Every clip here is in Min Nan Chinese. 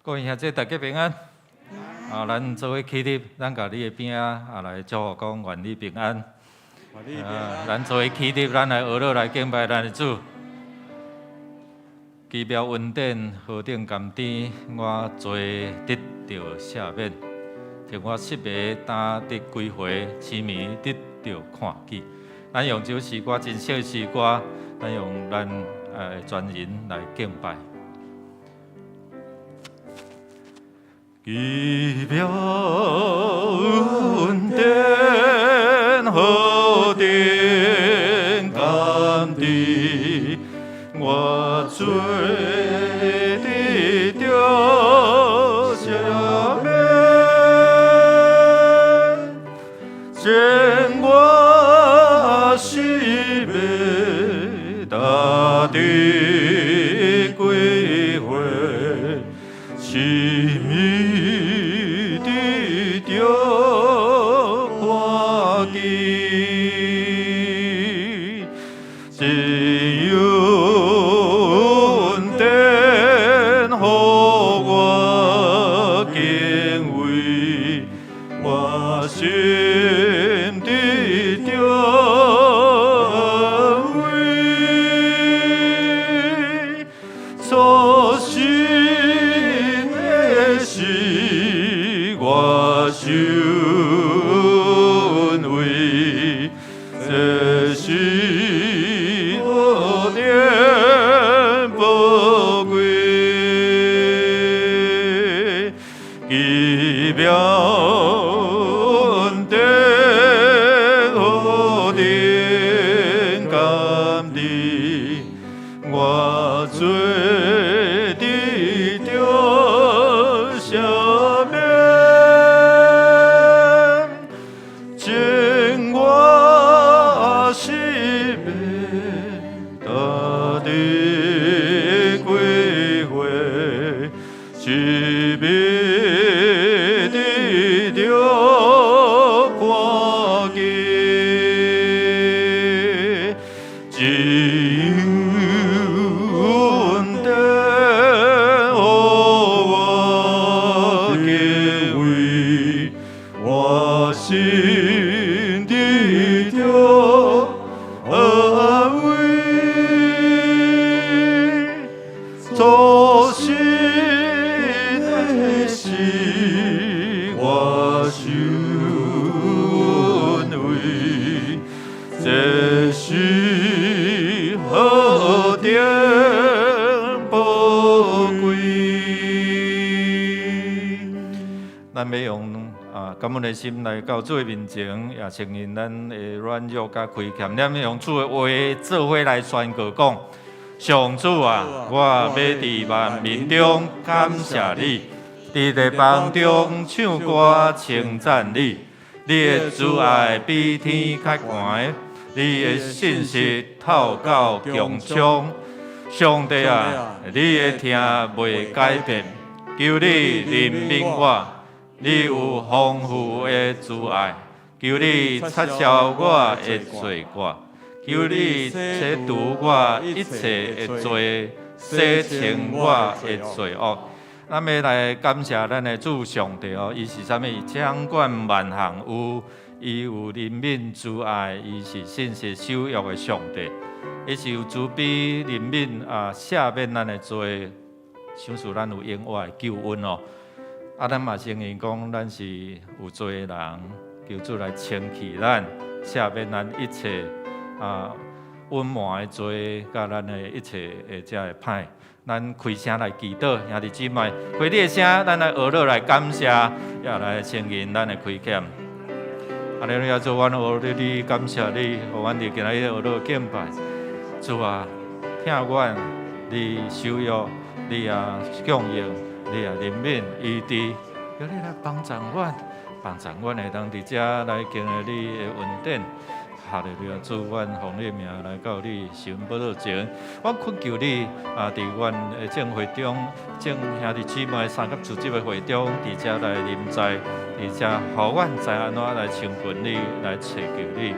各位兄弟，大家平安。啊，咱做伙起立，咱共你的邊仔啊來祝福講，願你平安。啊，咱做伙起立，咱來學樂來敬拜咱的主。奇妙恩典何等甘甜，我罪得著赦免。從我失迷擔得歸回，痴迷得著看見。咱用這首詩歌，真熟的詩歌，咱用咱全人來敬拜。奇妙恩典何等甘甜，我罪得著赦免，前我失迷，擔得歸回，痴迷得著看見，只有恩典予我敬畏，我心得著安慰，初信的時我受恩惠，這是何等寶貴，奇妙恩典何等甘甜，我罪得著赦免，前我失迷，擔得歸回，痴迷得著看見，只有恩典予我敬畏，我心得著安慰，初信的時我受恩惠，這是何等寶貴。咱欲用感恩的心來到主的面前，也承認咱的軟弱佮虧欠。咱欲用主的話做伙來宣告講：上主啊，我欲佇萬民中感謝你，佇列邦中唱歌稱讚你。你的慈愛比天較懸，你的信實透到穹蒼。上帝啊，你的疼袂改變，求你憐憫我。你有豐富的慈愛，求你擦消我的罪過，求你洗除我一切的罪，洗清我的罪惡。咱欲來感謝咱的主上帝哦，伊是啥物？掌管萬項，伊有憐憫慈愛，伊是信實守約的上帝，伊是有慈悲憐憫啊，赦免咱的罪，賞賜咱有永活的救恩哦。啊，咱嘛承認講，咱是有罪的人，求主來清氣咱，赦免咱一切隱瞞的罪，佮咱的一切的這个歹。咱開聲來祈禱，兄弟姊妹，開你的聲，咱來學樂來感謝，也來承認咱的虧欠。哈利路亞，主，阮學你，感謝你，予阮佇今仔日學樂敬拜。主啊，疼阮，你守約，你也供應。你也憐憫醫治，求你來幫助阮，幫助阮會當佇遮來經歷你的恩典。哈利路亞，主，阮奉你名來到你施恩寶座前，我懇求你啊，佇阮的眾會中，眾兄弟姊妹三級組織的會中，佇遮來臨在，佇遮予阮知按怎來親近你，來尋求你，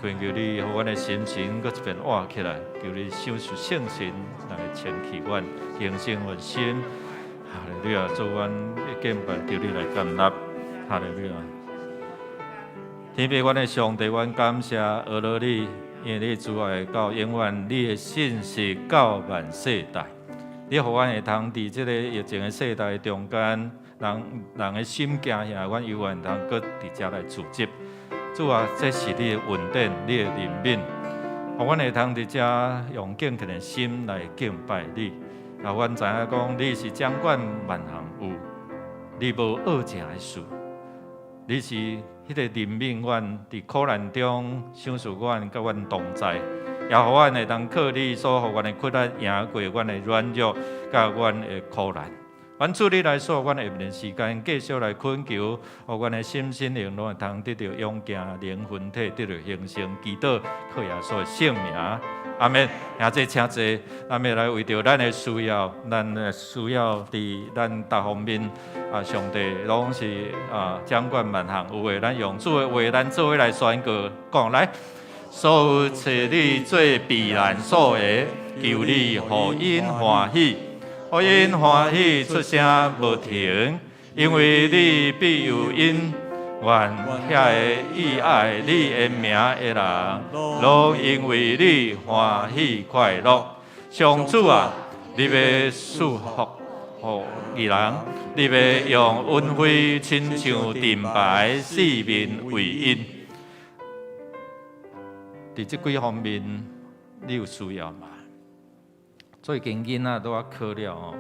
懇求你，予阮的心情閣一遍活起來，求你賞賜聖神來清氣阮，更新阮心。哈利路亞，主，阮敬拜求你來接納，哈利路亞。天父，阮的上帝，阮感謝阿羅你，因為你慈愛到永遠，你的信實到萬世代。你予阮會通佇這個疫情的世代中間，人人的心驚嚇，阮猶原通閣佇遮來聚集。主啊，這是你的恩典，你的憐憫，予阮會通佇遮用敬虔的心來敬拜你。啊，阮知影講你是掌管萬項有，你無惡成的事，你是彼個憐憫阮佇苦難中賞賜阮，佮阮同在，也予阮會當靠你所予阮的氣力贏過阮的軟弱，佮阮的苦難。願主你來賜阮下面的時間，繼續來懇求，予阮的心身靈攏會通得著勇健，靈魂體得著興盛，祈禱靠耶穌的聖名，阿們。兄弟請坐，咱欲來為著咱的需要，咱的需要佇咱逐方面啊，上帝攏是啊掌管萬項有的，咱用主的話，咱做伙來宣告講來，所有揣你做避難所的，求你予𪜶歡喜，予𪜶歡喜出聲無停，因為你庇佑𪜶，願遐个倚愛你的名的人，攏因為你歡喜快樂。上主啊，你欲賜福予義人，你欲用恩惠親像盾牌四面圍𪜶。佇這幾方面，你有需要嗎？最近囡仔拄仔考了吼，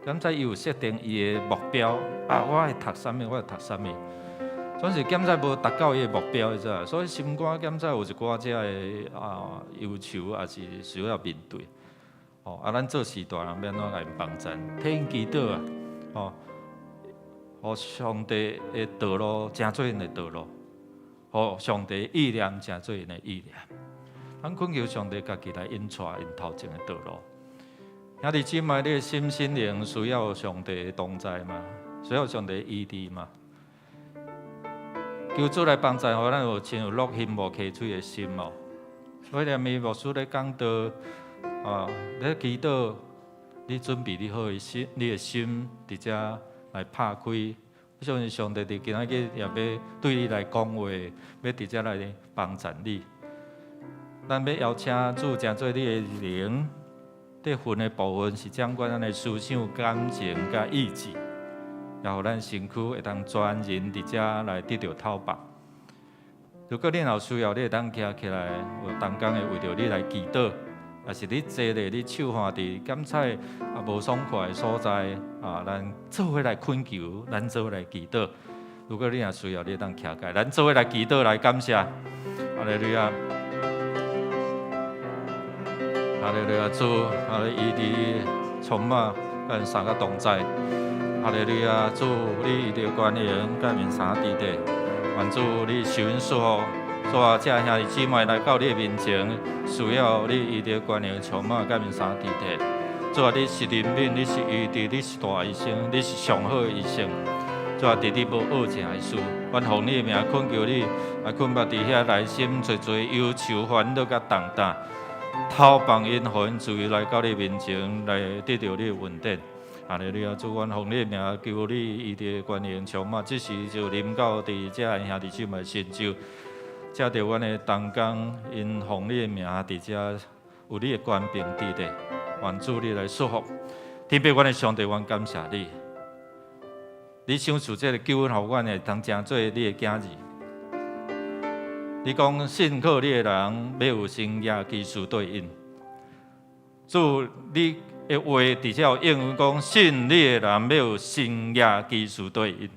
敢知伊有設定伊的目標啊？我愛讀啥物？我愛讀啥物？總是檢查無達到伊的目標，你知？所以心肝檢查有一寡這个啊憂愁，也是需要面對。吼啊，咱做序大人欲按怎共𪜶幫贊？替𪜶祈禱啊！吼，予上帝的道路成做𪜶的道路，予上帝意念成做𪜶的意念。咱懇求上帝家己來引帶𪜶頭前的道路。兄弟姊妹，你的心身靈需要上帝的同在嗎？需要上帝的醫治嗎？求主來幫助，予咱有親像鹿欣慕溪水的心哦。所以連牧師咧講道，啊，咧祈禱，你準備你好的心，你的心佇遮來拍開。我相信上帝佇今仔日也欲對你來講話，欲佇遮來幫助你。咱欲邀請主成做你的靈，這魂的部分是掌管咱的思想、感情佮意志，也予咱身軀會當專人佇遮來得著透放。如果你若有需要，你會當徛起來，有同工會為著你來祈禱，抑是你坐咧，你手按佇檢查啊無爽快的所在啊，咱做伙來懇求，咱做伙來祈禱。如果你若需要，你會當徛起來，咱做伙來祈禱來感謝。哈利路亞，哈利路亞，主，啊，醫治充滿咱三個同在。哈利路亞，主，你醫治關榮佮面三弟弟，願主你受恩賜福，主啊，這兄弟姊妹來到你的面前，需要你醫治關榮充滿佮面三弟弟。主啊，你是憐憫，你是醫治，你是大醫生，你是上好的醫生。主啊，佇你無惡成的事，阮奉你的名懇求你，來困縛佇遐內心濟濟憂愁煩惱佮重擔，透放𪜶，予𪜶自由來到你面前，來得著你的恩典。哈利路亞，主，阮奉你的名求你醫治關榮充滿，這時就臨到佇遮兄弟姊妹身上，藉著阮的同工，𪜶奉你的名佇遮有你的權柄佇咧，願主你來祝福。天父，阮的上帝，阮感謝你，你賞賜這个救恩，予阮會當成做你的囝兒。你講信靠你的人，欲有神蹟奇事對𪜶。主，你的話佇遮有應允講，信你的人欲有神蹟奇事對𪜶。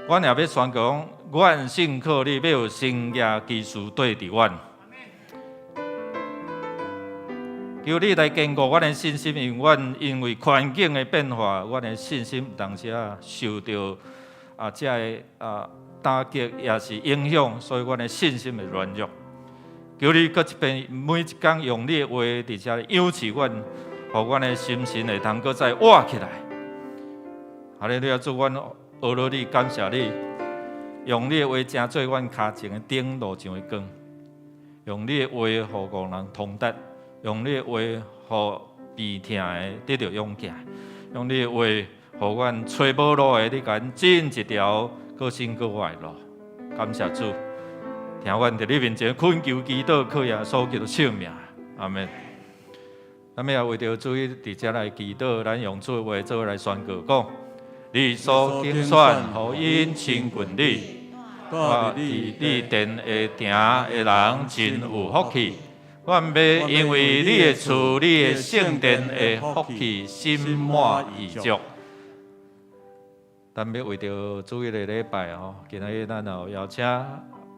阮也欲宣告講，阮信靠你，欲有神蹟奇事對佇阮。求你來堅固阮的信心，因為阮因為環境的變化，阮的信心有當時仔受著啊這个啊打擊，也是影響，所以阮的信心會軟弱。求你閣一遍，每一工用你的話佇遮養賜阮，予阮的心神會通閣再活起來。哈利路亞，主，阮阿羅你，感謝你，用你的話成做阮跤前的燈，路上的光。用你的話予戇人通達，用你的話予病痛的得著勇健，用你的話，予阮揣無路的，你共阮指引一條閣新閣活的路。感謝主，聽阮佇你面前懇求祈禱，靠耶穌基督聖名，阿門。咱欲為著主日佇遮來祈禱，咱用主的話做伙來宣告講：你所揀選，予𪜶親近你，蹛佇你殿的埕的人真有福氣。阮欲因為你的厝、你的聖殿的福氣，心滿意足。咱欲為著主日的禮拜吼，今仔日咱有邀請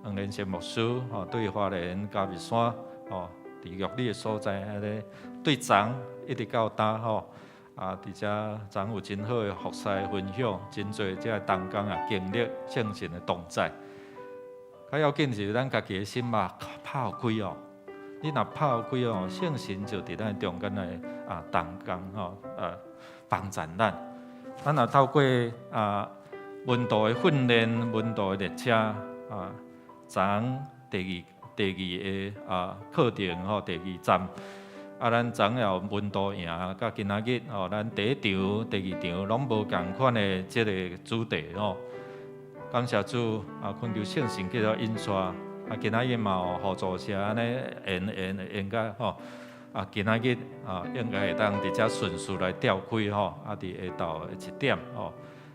黃連勝牧師吼，對花蓮嘉義山吼，佇玉里的所在，遐咧對昨一直到今吼，啊，佇遮昨有真好的服侍分享，真濟這同工啊經歷聖神的同在。較要緊是咱家己的心嘛拍予開哦，你若拍予開哦，聖神就佇咱中間來啊同工吼，幫贊咱。咱若透過啊門徒的訓練、門徒的列車啊，昨第二個啊課程吼，第二站啊，咱昨有門徒營，佮今仔日吼，咱第一場、第二場攏無仝款的這个主題吼。感謝主啊，懇求聖神繼續引帶啊，今仔日嘛有互助社按呢延延延到吼。啊，今仔日啊，應該會當佇遮順序來調開吼，啊，佇下晝的1點吼，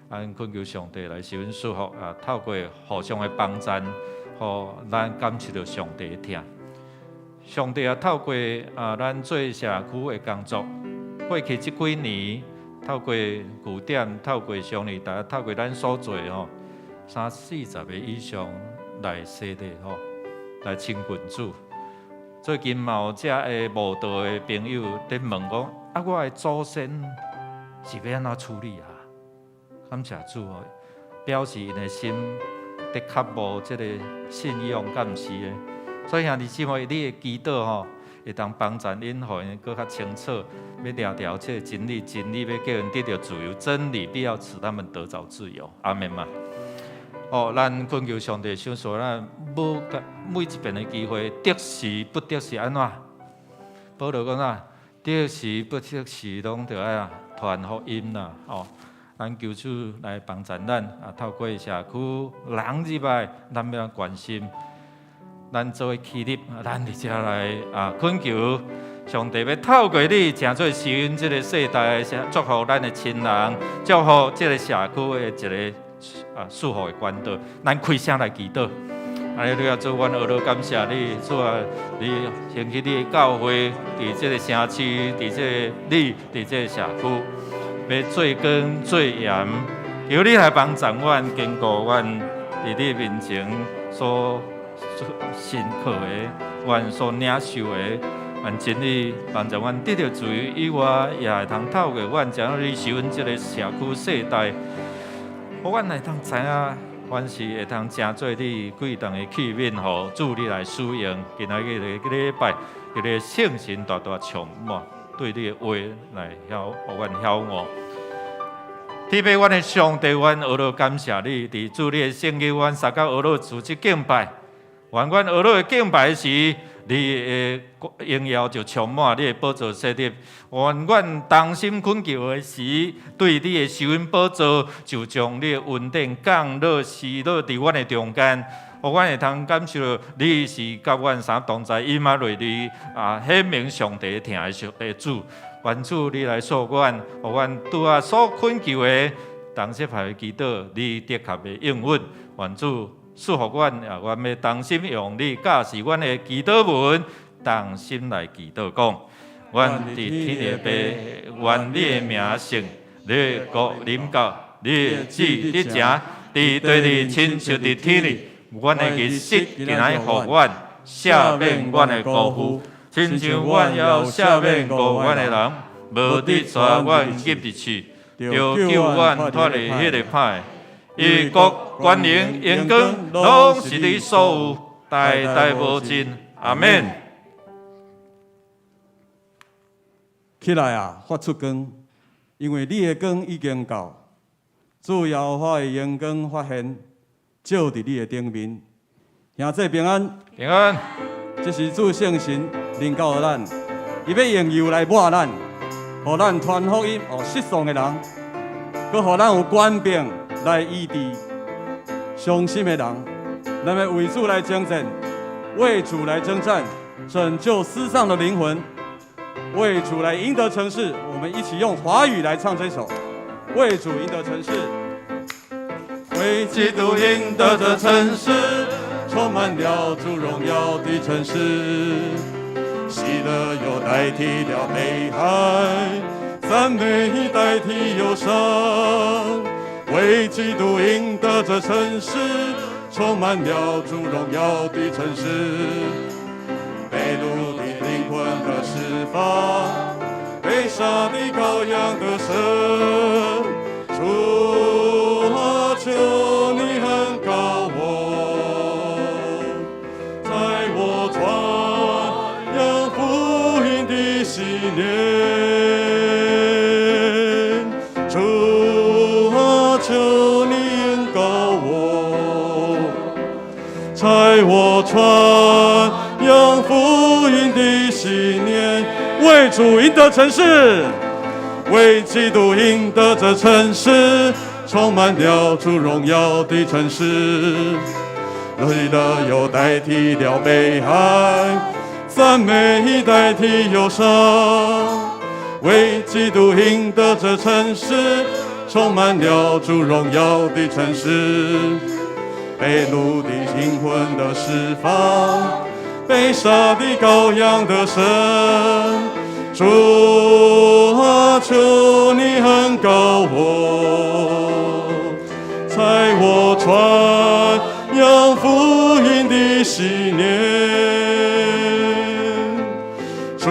啊，懇求上帝來賜阮祝福啊，透過互相的幫贊，予咱感受著上帝的疼。上帝啊，透過啊，咱做社區的工作，過去這幾年，透過據點，透過商業台，透過咱所做吼，三四十个以上來洗禮吼，來親近主。最近嘛有遮个慕道的朋友佇問講：啊，我的祖先是欲按怎處理啊？感謝主哦，表示𪜶的心的確無這个信仰敢是的。所以兄弟姊妹，你的祈禱吼，會當幫助𪜶，予𪜶閣較清楚，欲掠著這个真理，真理欲叫𪜶得著自由，真理必要使他們得著自由。阿們嘛。哦，咱懇求上帝賞賜咱，無每一遍的機會，得時不得時按怎？保羅講啊，得時不得時，攏著愛啊傳福音啦。哦，咱求主來幫助咱啊，透過社區人入來，咱欲關心，咱做伙起立，咱佇遮來啊懇求上帝欲透過你，成做收阮這个世代，祝福咱的親人，祝福這个社區的一个啊，祝福的管道，咱開聲來祈禱。啊，你啊，主，阮呵咾感謝你，主啊，你興起你的教會，佇這个城市，佇這个你，佇這个社區，欲做光做鹽，求你來幫助阮，堅固阮佇你面前所信靠的，阮所領受的，願真理幫助阮得著自由以外，也會通透過阮將你收阮這个社區世代。予阮會當知影，凡事會當成做你貴重的器皿，予主你來使用。今仔日的禮拜，這個聖神大大充滿，對你的話來曉，予阮曉悟。天父阮的上帝，阮呵咾感謝你，佇主你的聖日，阮三工呵咾組織敬拜。願阮呵咾的敬拜時，你的榮耀就充滿，你的寶座設立。願阮同心懇求的時，對你的施恩寶座，就將你的恩典降落施落佇阮的中間，予阮會通感受你是佮阮三同在，以馬內利啊，顯明上帝疼的上帝主。願主你來賜阮，予阮拄仔所懇求的，同心來祈禱，你的確會應允。願主賜福阮，也阮欲同心用你教示阮的祈禱文，同心來祈禱講：阮佇天的父，願你的名聖，你的國臨到，你的旨意行，佇地裡親像佇天裡。阮的日食今仔日予阮，赦免阮的辜負，親像阮也有赦免辜負阮的人，無得帶阮入佇試，著救阮脫離彼個歹的。因國權能榮光，攏是你所有，代代無盡。阿們。起來啊，發出光，因為你的光已經到，主耶和華的榮光發現，照佇你的頂面。兄弟平安，平安。這是主聖神臨到咱，伊欲用油來抹咱，予咱傳福音，予失喪的人，閣予咱有權柄來醫治傷心的人。咱欲為主來征戰，為主來征戰，拯救失喪的靈魂，為主來贏得城市。我們一起用華語來唱這首《為主贏得城市》。為基督贏得這城市，充滿了主榮耀的城市。喜樂又代替了悲哀，讚美代替憂傷。為基督贏得這城市，充滿了主榮耀的城市。被擄的靈魂得釋放，被殺的羔羊得勝。主啊，求你恩膏我，在我傳揚福音的禧年。主啊，求你恩膏我，在我傳揚福音的禧年，為主贏得城市，為基督贏得這城市，充滿了主榮耀的城市。喜樂又代替了悲哀，讚美代替憂傷，為基督贏得這城市，充滿了主榮耀的城市。被擄的靈魂得釋放，被殺的羔羊得勝。主啊，求你恩膏我，在我傳揚福音的禧年。主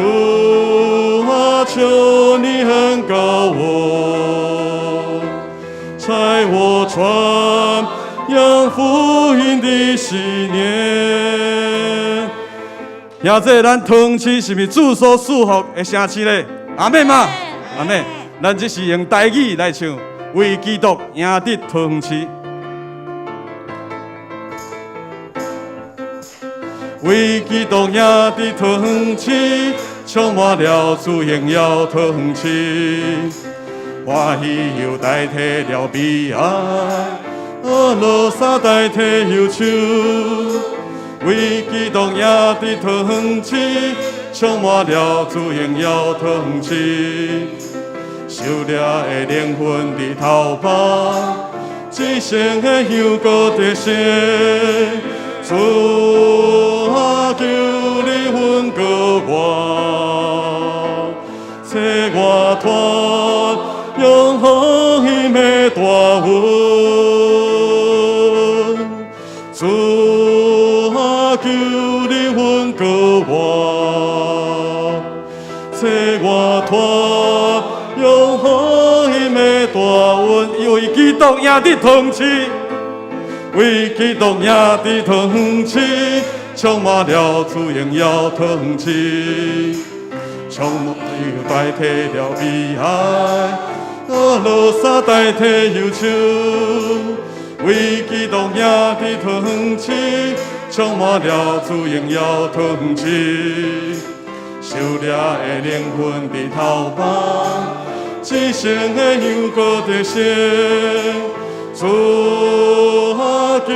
啊，求你恩膏我，在我傳揚福音的禧年。兄弟，咱桃園市是毋是主所賜福的城市咧？阿們嗎？阿們。咱這是用台語來唱，為基督贏得桃園市。為基督贏得桃園市，充滿了主榮耀桃園市。歡喜又代替了悲哀，羅紗代替憂愁。為基督贏得桃園市，充滿了主榮耀桃園市。受掠的靈魂佇逃跑，一生的香膏得勝。主啊，求你恩膏我，賜我傳揚福音的大恩。主啊，求你恩膏我，賜我傳揚福音的大恩。為基督贏得桃園市，為基督贏得桃園市，充滿了主榮耀桃園市，充滿又代替了悲哀，羅紗代替憂愁。為基督贏得桃園市，充滿了主榮耀桃園市。受掠的靈魂佇逃亡，一生的香膏得勝。主啊，求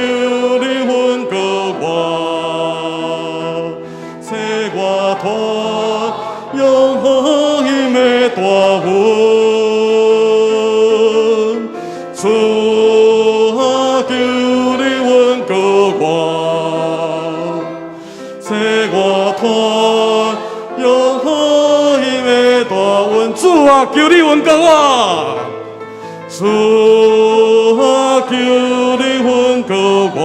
你恩膏我，賜我傳揚福音的大恩。主啊，求你恩膏我，賜我傳揚福音的大恩。主啊，求你恩膏我。主啊，求你恩膏我，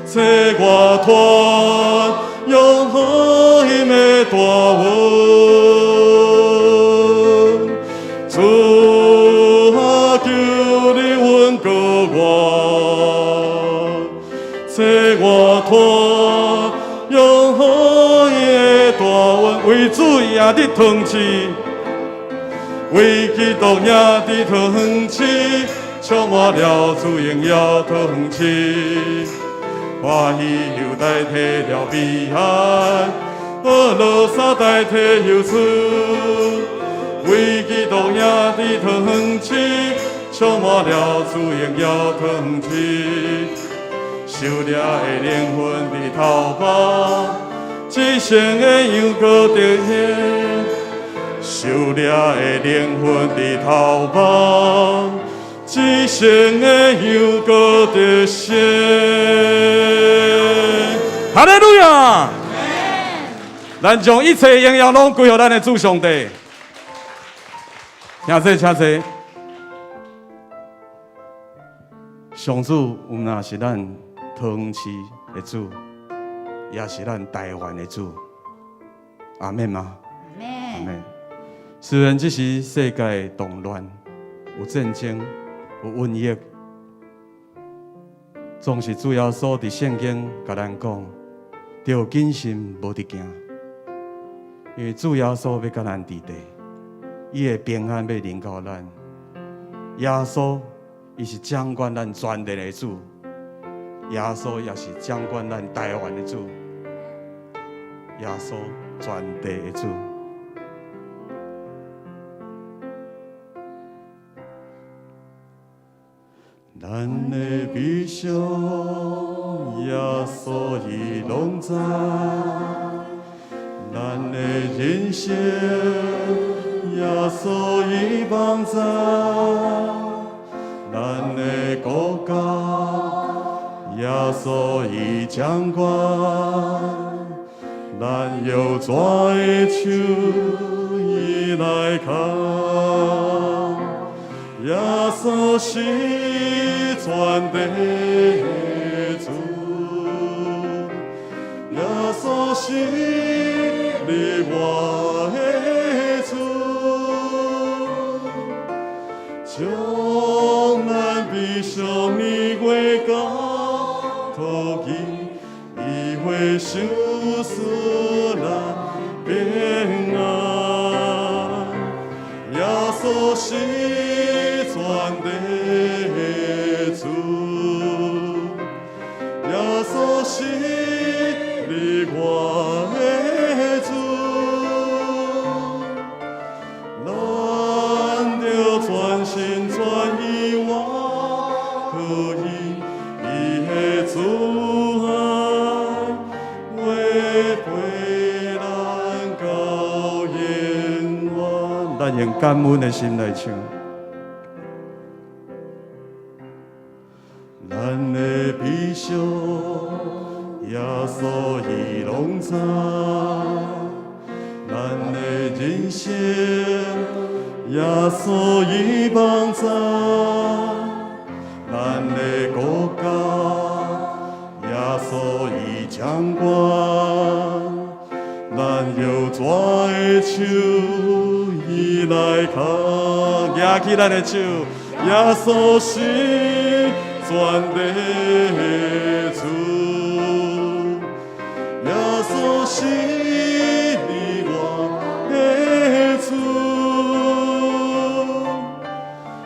賜我傳揚福音的大恩。主啊，求你恩膏我，賜我傳揚福音的大恩。為主贏得桃園市，為基督贏得桃園市，充滿了主榮耀桃園市。歡喜又代替了悲哀，路撒代替猶出，為基督贏得桃園市，充滿了主榮耀桃園市，受掠的靈魂佇頭目，一生的羊羔得現，受掠的靈魂佇頭目，一生的羊羔得勝。哈利路亞！咱將一切榮耀攏歸予咱的主上帝。請坐，請坐。上主毋但是咱桃園市的主，也是咱台灣的主。阿們嗎？阿們。雖然這時世界動亂，有戰爭，有瘟疫，總是主耶穌佇聖經共咱講，著謹慎，無得驚，因為主耶穌欲佮咱佇地，伊的平安欲臨到咱。耶穌伊是掌管咱全地的主，耶穌也是掌管咱台灣的主，耶穌全地的主。咱的悲傷，耶穌伊攏知；咱的人生，耶穌伊幫助；咱的國家，耶穌伊掌管。咱有主的手，伊來牽。耶穌是全地的主，耶穌是你我的主，將咱悲傷年月交託伊，伊會賞賜咱平安。耶穌是全地的主，耶穌是你我的主，咱著全心全意倚靠伊，伊的慈愛會陪咱到永遠。咱用感恩的心來唱。咱的悲傷，耶穌伊攏知；咱的人生，耶穌伊幫助；咱的國家，耶穌伊掌管。咱有主的手，伊來牽，舉起咱的手，耶穌是全地的主，耶穌是你我的主，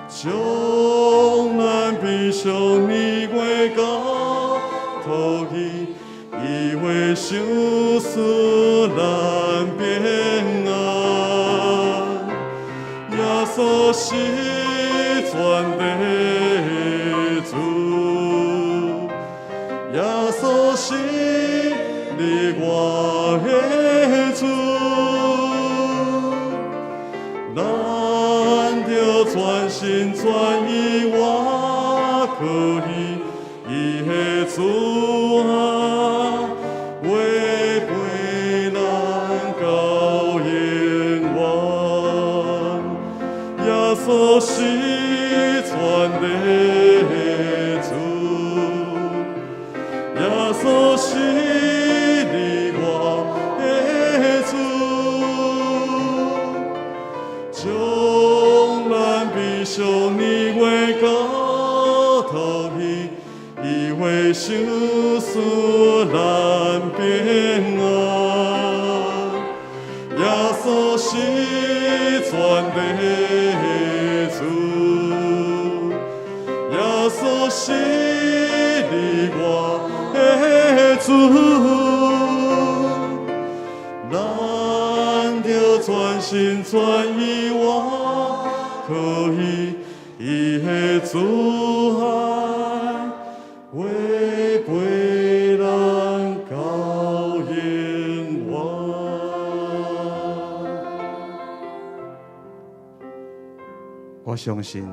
將咱悲傷年月交託伊，伊會賞賜咱平安。耶穌是全地的主，耶穌是你我的主，咱著全心全意倚靠伊，伊的慈愛會陪咱到永遠。耶穌是全地的主，耶穌是你我的主，將咱悲傷年月交託伊，伊會賞賜咱平安。耶穌是全地的主，耶穌是你我的主，咱咱著全心全意倚靠伊，伊的慈愛陪伴咱到永遠。我相信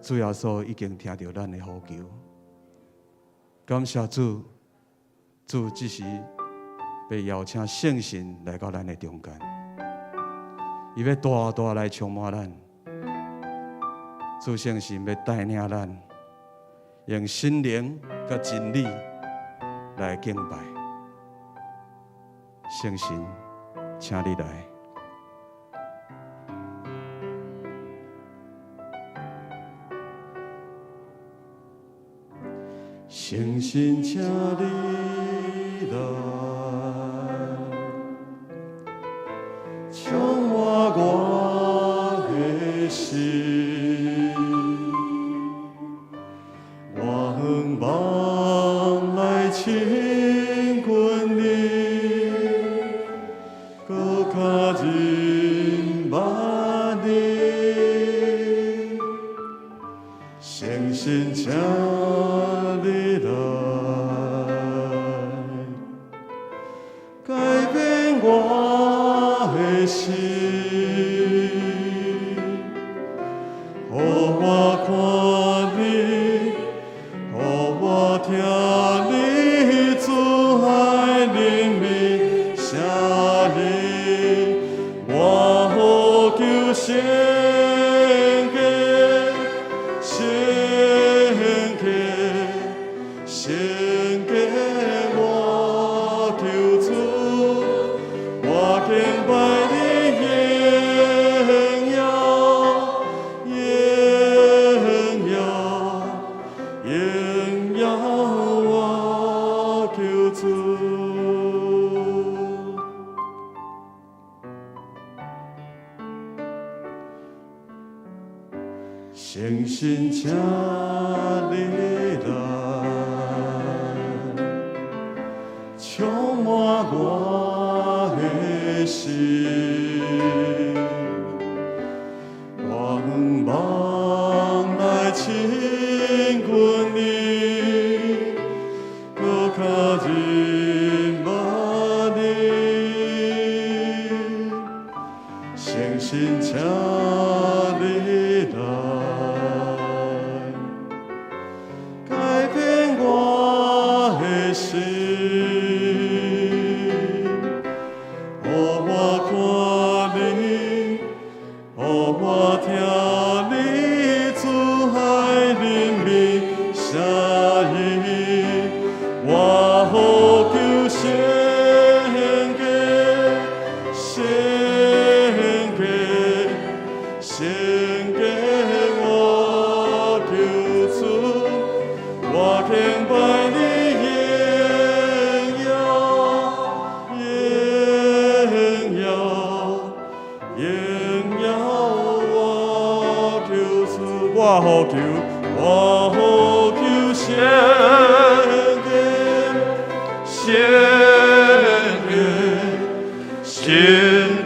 主耶穌已經聽著咱的呼求，感謝主，主這時欲邀請聖神來到咱的中間，伊欲大大來充滿咱，主聖神欲帶領咱，用心靈佮真理來敬拜。聖神，請你來。聖神，請你來，充滿我的心，我向望來親近你，閣較認捌你。聖神，請你來，改變我的心，予我看你，予我聽你慈愛憐憫聲音，我呼求聖潔，聖潔，聖潔，我求主，我敬拜你榮耀，榮耀，榮耀我求主。聖神，請你來，充滿我的心，我向望來親近你，閣較認捌你。聖神，請你來，改變我的心，予我看你，予我聽你慈愛憐憫聲音，我呼求聖潔，聖潔，聖潔，我求主，我敬拜你榮耀，榮耀，榮耀，我求主，我呼求，我呼求聖潔，聖潔，聖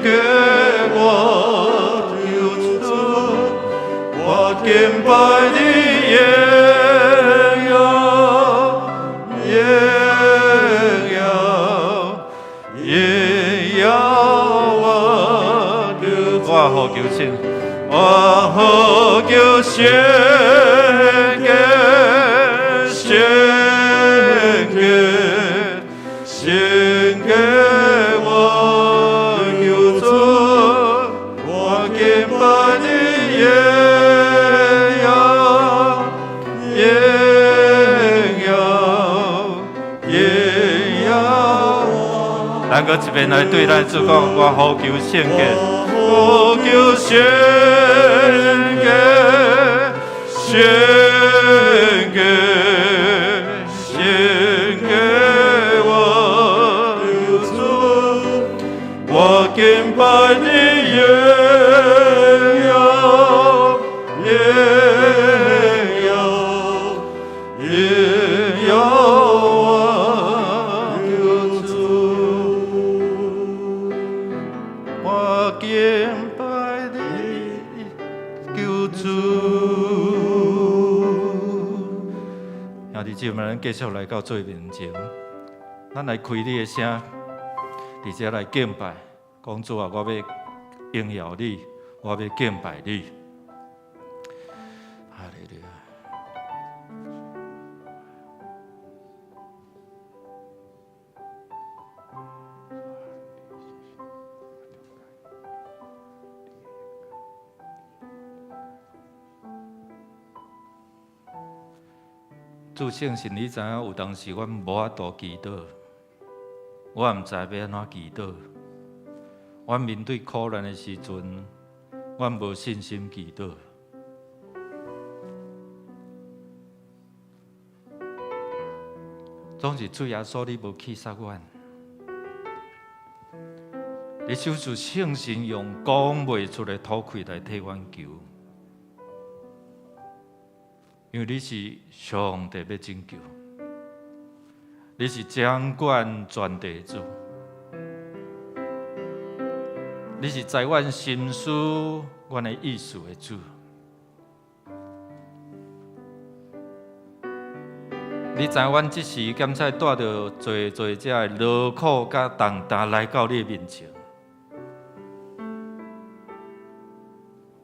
潔，我求主，我敬拜你榮耀，榮耀，榮耀，我求主，我呼求聖，我呼求聖潔，聖潔，聖潔，我求主，我敬拜你榮耀，榮耀，榮耀。咱閣一遍來對咱主講，我呼求聖潔，呼求聖潔，聖潔，聖潔，我求主，我敬拜你榮耀，榮耀，榮耀，我求主。敬拜你救主。兄弟姊妹，咱繼續來到主面前，咱來開你的聲，佇這來敬拜，講主啊，我欲榮耀你，我欲敬拜你。哈利路亞。主聖神，你知影有當時阮無法度祈禱，我毋知欲按怎祈禱。阮面對苦難的時陣，阮無信心祈禱。總是主耶穌，你無棄殺阮，你賞賜聖神用講袂出的吐氣來替阮求。因為你是上帝欲拯救，你是掌管全地的主，你是知阮心思、阮的意思的主。你知阮這時敢才帶著濟濟這的勞苦佮重擔來到你的面前，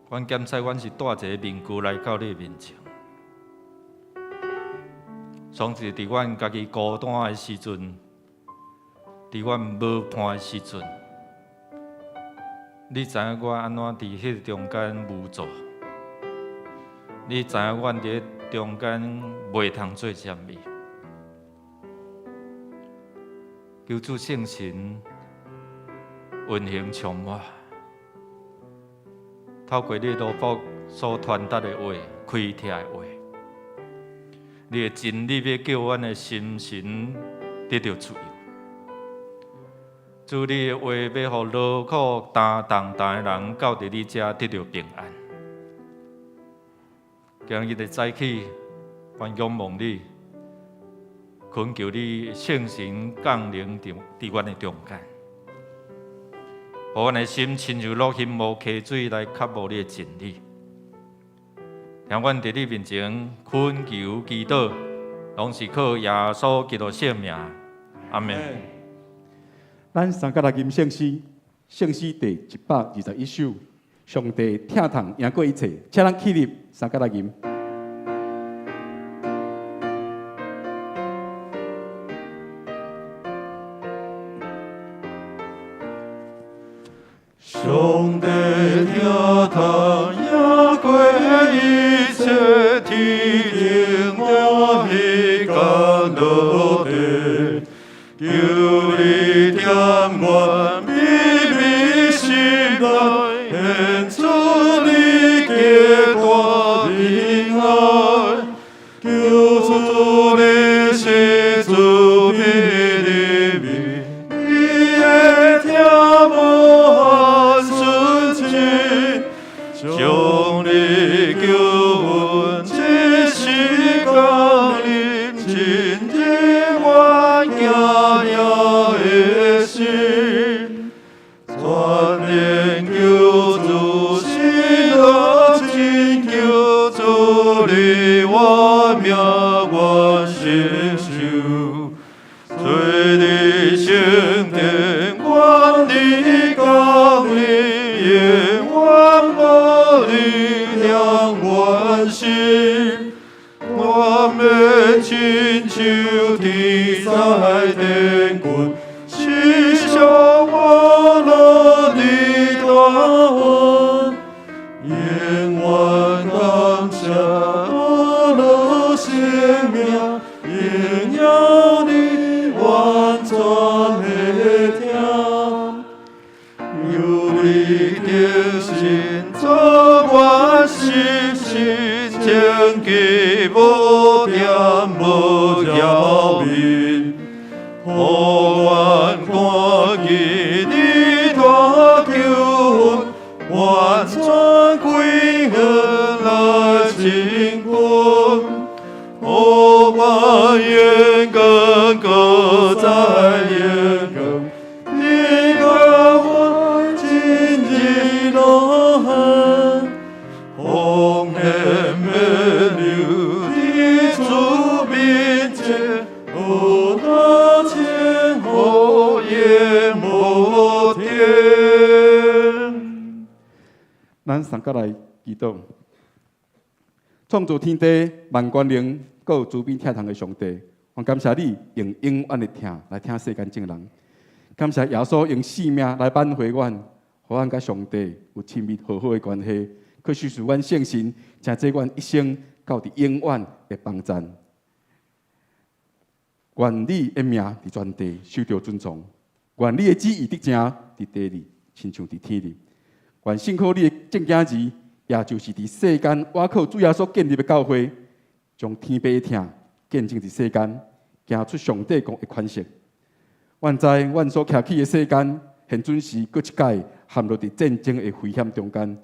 阮檢測阮是帶一个面具來到你的面前。總是佇阮家己孤單的時陣，佇阮無伴的時陣，你知影我按怎佇彼個中間無助？你知影阮佇中間袂通做啥物？求主聖神運行充滿，透過你奴僕所傳達的話、開拓的話，你的真理欲叫阮的心神得著自由。主，你的話欲予勞苦擔重擔的人到佇你遮得著平安。今日的早起，阮仰望你，懇求你聖神降臨佇阮的中間，予阮的心親像落興無溪水來渴慕你的真理。聽阮佇你面前懇求祈禱，攏是靠耶穌基督聖名，阿們。咱三佮來吟聖詩，聖詩第121首，上帝疼痛贏過一切，請咱起立，三佮來吟。上帝疼痛贏過一切，天頂大彼降落地，求你疼阮微微心內，顯出你極大仁愛，求主你是慈悲憐憫，你的疼無限純情，將你救恩這時降臨，親近阮驚驚的心，全能救主喜樂拯救，主你我命願承受，做你聖殿，願你降臨，永遠無力量阮心，我欲親像天使天軍，是上我樂的大恩，永遠感謝阿樂生命，榮耀你完全的疼，求你的神做我心心清潔無玷無澆面，予阮看見你大救恩，完全歸向來進軍，予我眼光閣再眼光，你甲阮進入咱三個來祈禱，創造天地萬權能，閣有慈悲疼痛的上帝，我感謝你用永遠的疼來疼世間眾人，感謝耶穌用性命來挽回阮，予阮佮上帝有親密和好的關係，閣賞賜阮聖神，成做阮一生到佇永遠的幫贊。願你的名佇全地受著尊崇，願你的旨意得成佇地裡，親像佇天裡。願信靠你的眾囝兒，也就是佇世間倚靠主耶穌建立的教會，將天父的疼見證佇世間，行出上帝國的款式。阮知阮所徛起的世間，現陣時閣一擺陷入佇戰爭的危險中間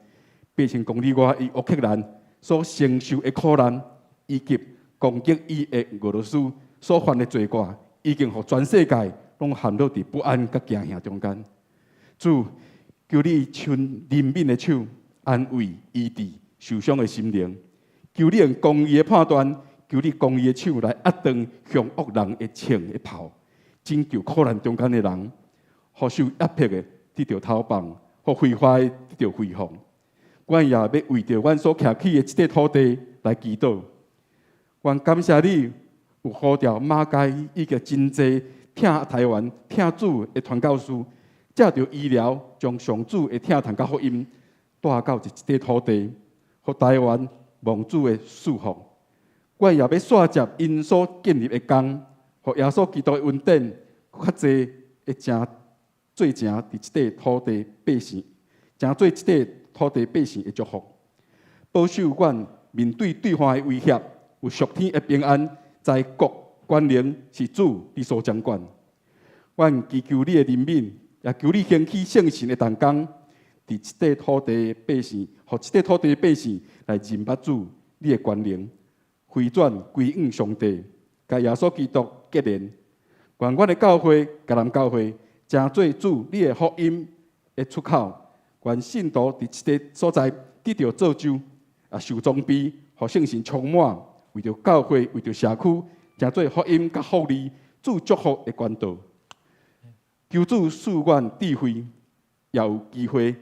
，8,000公里外的烏克蘭所承受的苦難，以及攻擊伊的俄羅斯所犯的罪過，已經予全世界攏陷入佇不安佮驚嚇中間。主，求你伸憐憫的手，安慰醫治受傷的心靈。求你用公義的判斷，求你公義的手來壓斷兇惡人的槍的炮，拯救苦難中間的人，予受壓迫的得著釋放，予非法的得著恢復。阮也欲為著阮所徛起的這塊土地來祈禱。阮感謝你有呼召馬偕以及真濟疼台灣、疼主的傳教士，藉著醫療，將上主的疼痛佮福音帶到這塊土地，予台灣蒙主的祝福。阮也欲紲接𪜶所建立的工，予耶穌基督的恩典閣較濟會成做成佇這塊土地百姓，成做這塊土地百姓的祝福。保守阮面對對岸的威脅，有屬天的平安，在國權能是主你所掌管。阮祈求你的憐憫，也求你興起聖神的同工，佇這塊土地百姓，予這塊土地百姓來認捌主你的權能，回轉歸向上帝，共耶穌基督結連。願阮的教會，迦南教會，成做主你的福音的出口。願信徒佇這個所在得著造就，也受裝備，予聖神充滿，為著教會，為著社區，成做福音佮福利主祝福的管道。求主賜阮智慧，也有機會，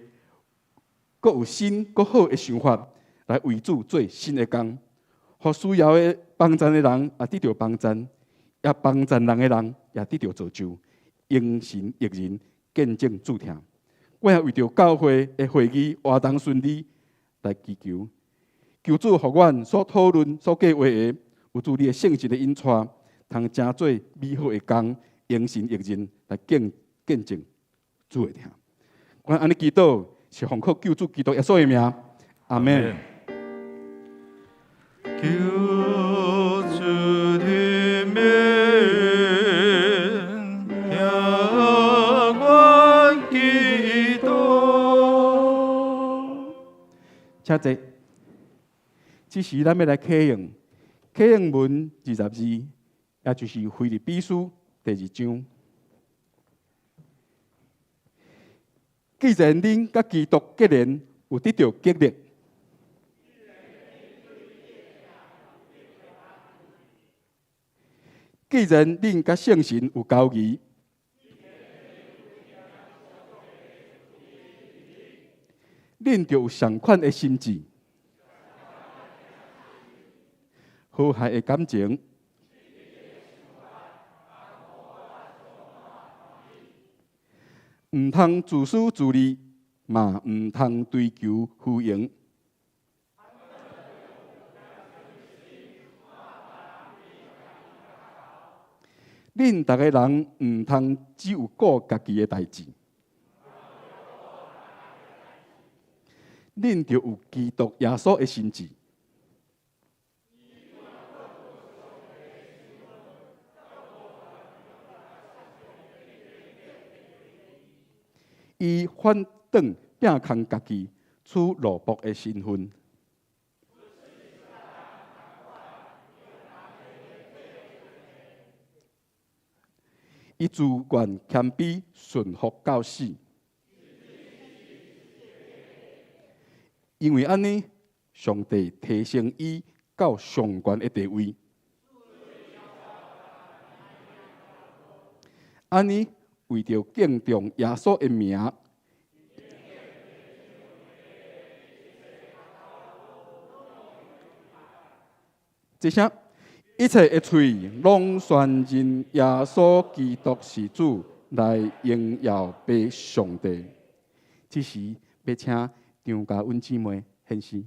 閣有新閣好的想法，來為主做新的工，予需要的幫贊的人也得著幫贊，也幫贊人的人也得著造就，榮神益人，見證主疼。我也為著教會的會議活動順利來祈求，求主予阮所討論、所計劃的，有主你的聖神的引帶，通成做美好的工，榮神益人來見證主的疼。阮按呢祈禱，是奉靠救主基督耶穌的名，阿們。求主憐憫，聽阮祈禱。請坐。這時咱欲來啟用啟用文22，也就是腓立比書第二章。既然恁佮基督結連，有得著激勵，既然恁佮聖神有交誼，恁就有仝款的心志，和諧的感情，毋通自私自利，嘛毋通追求虛榮。恁逐个人毋通只有顧家己的代誌，恁著有基督耶穌的心志。伊反轉摒空家己，取奴僕的身份。伊自願謙卑順服到死。因為按呢，上帝提升伊到上懸的地位。按呢，為著敬重耶穌的名，這聲，一切的喙攏宣認耶穌基督是主，來榮耀父上帝。這時欲請張嘉允姊妹獻詩。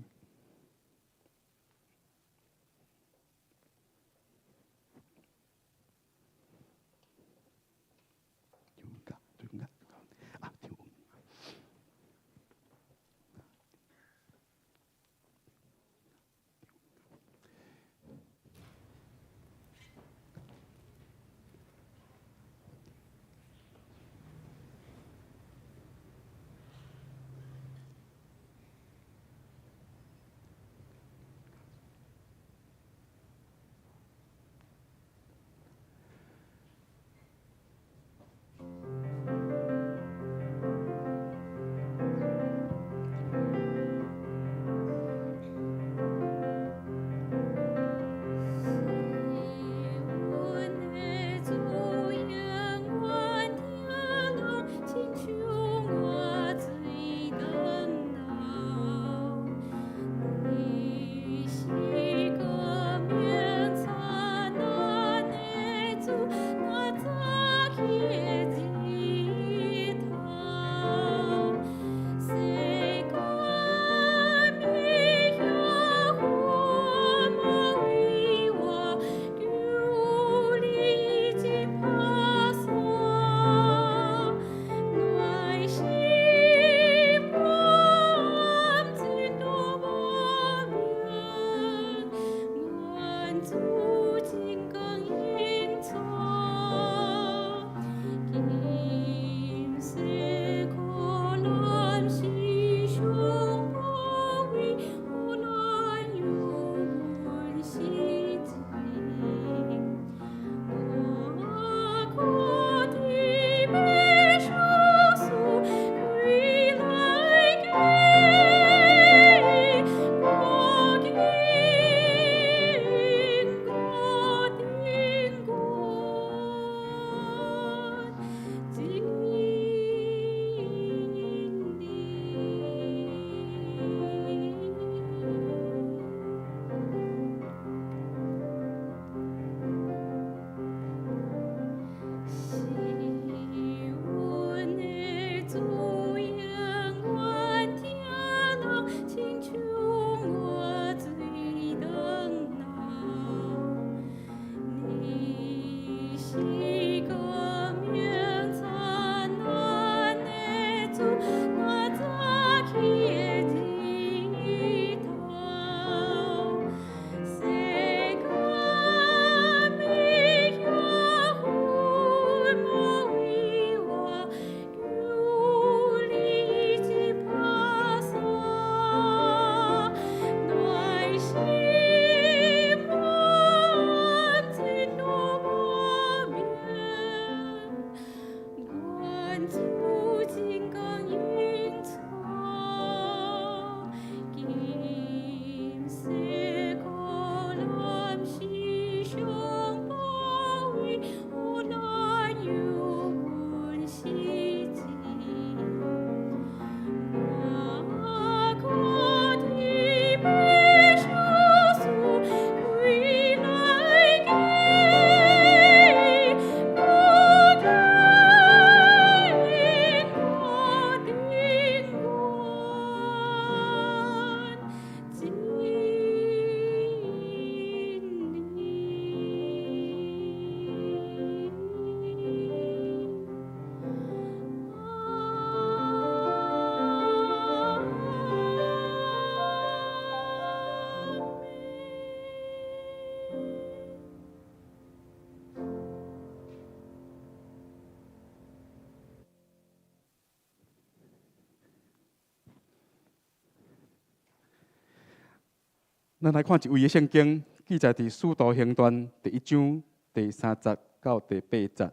咱來看一位的聖經，記載佇《使徒行傳》第一章第三節到第八節。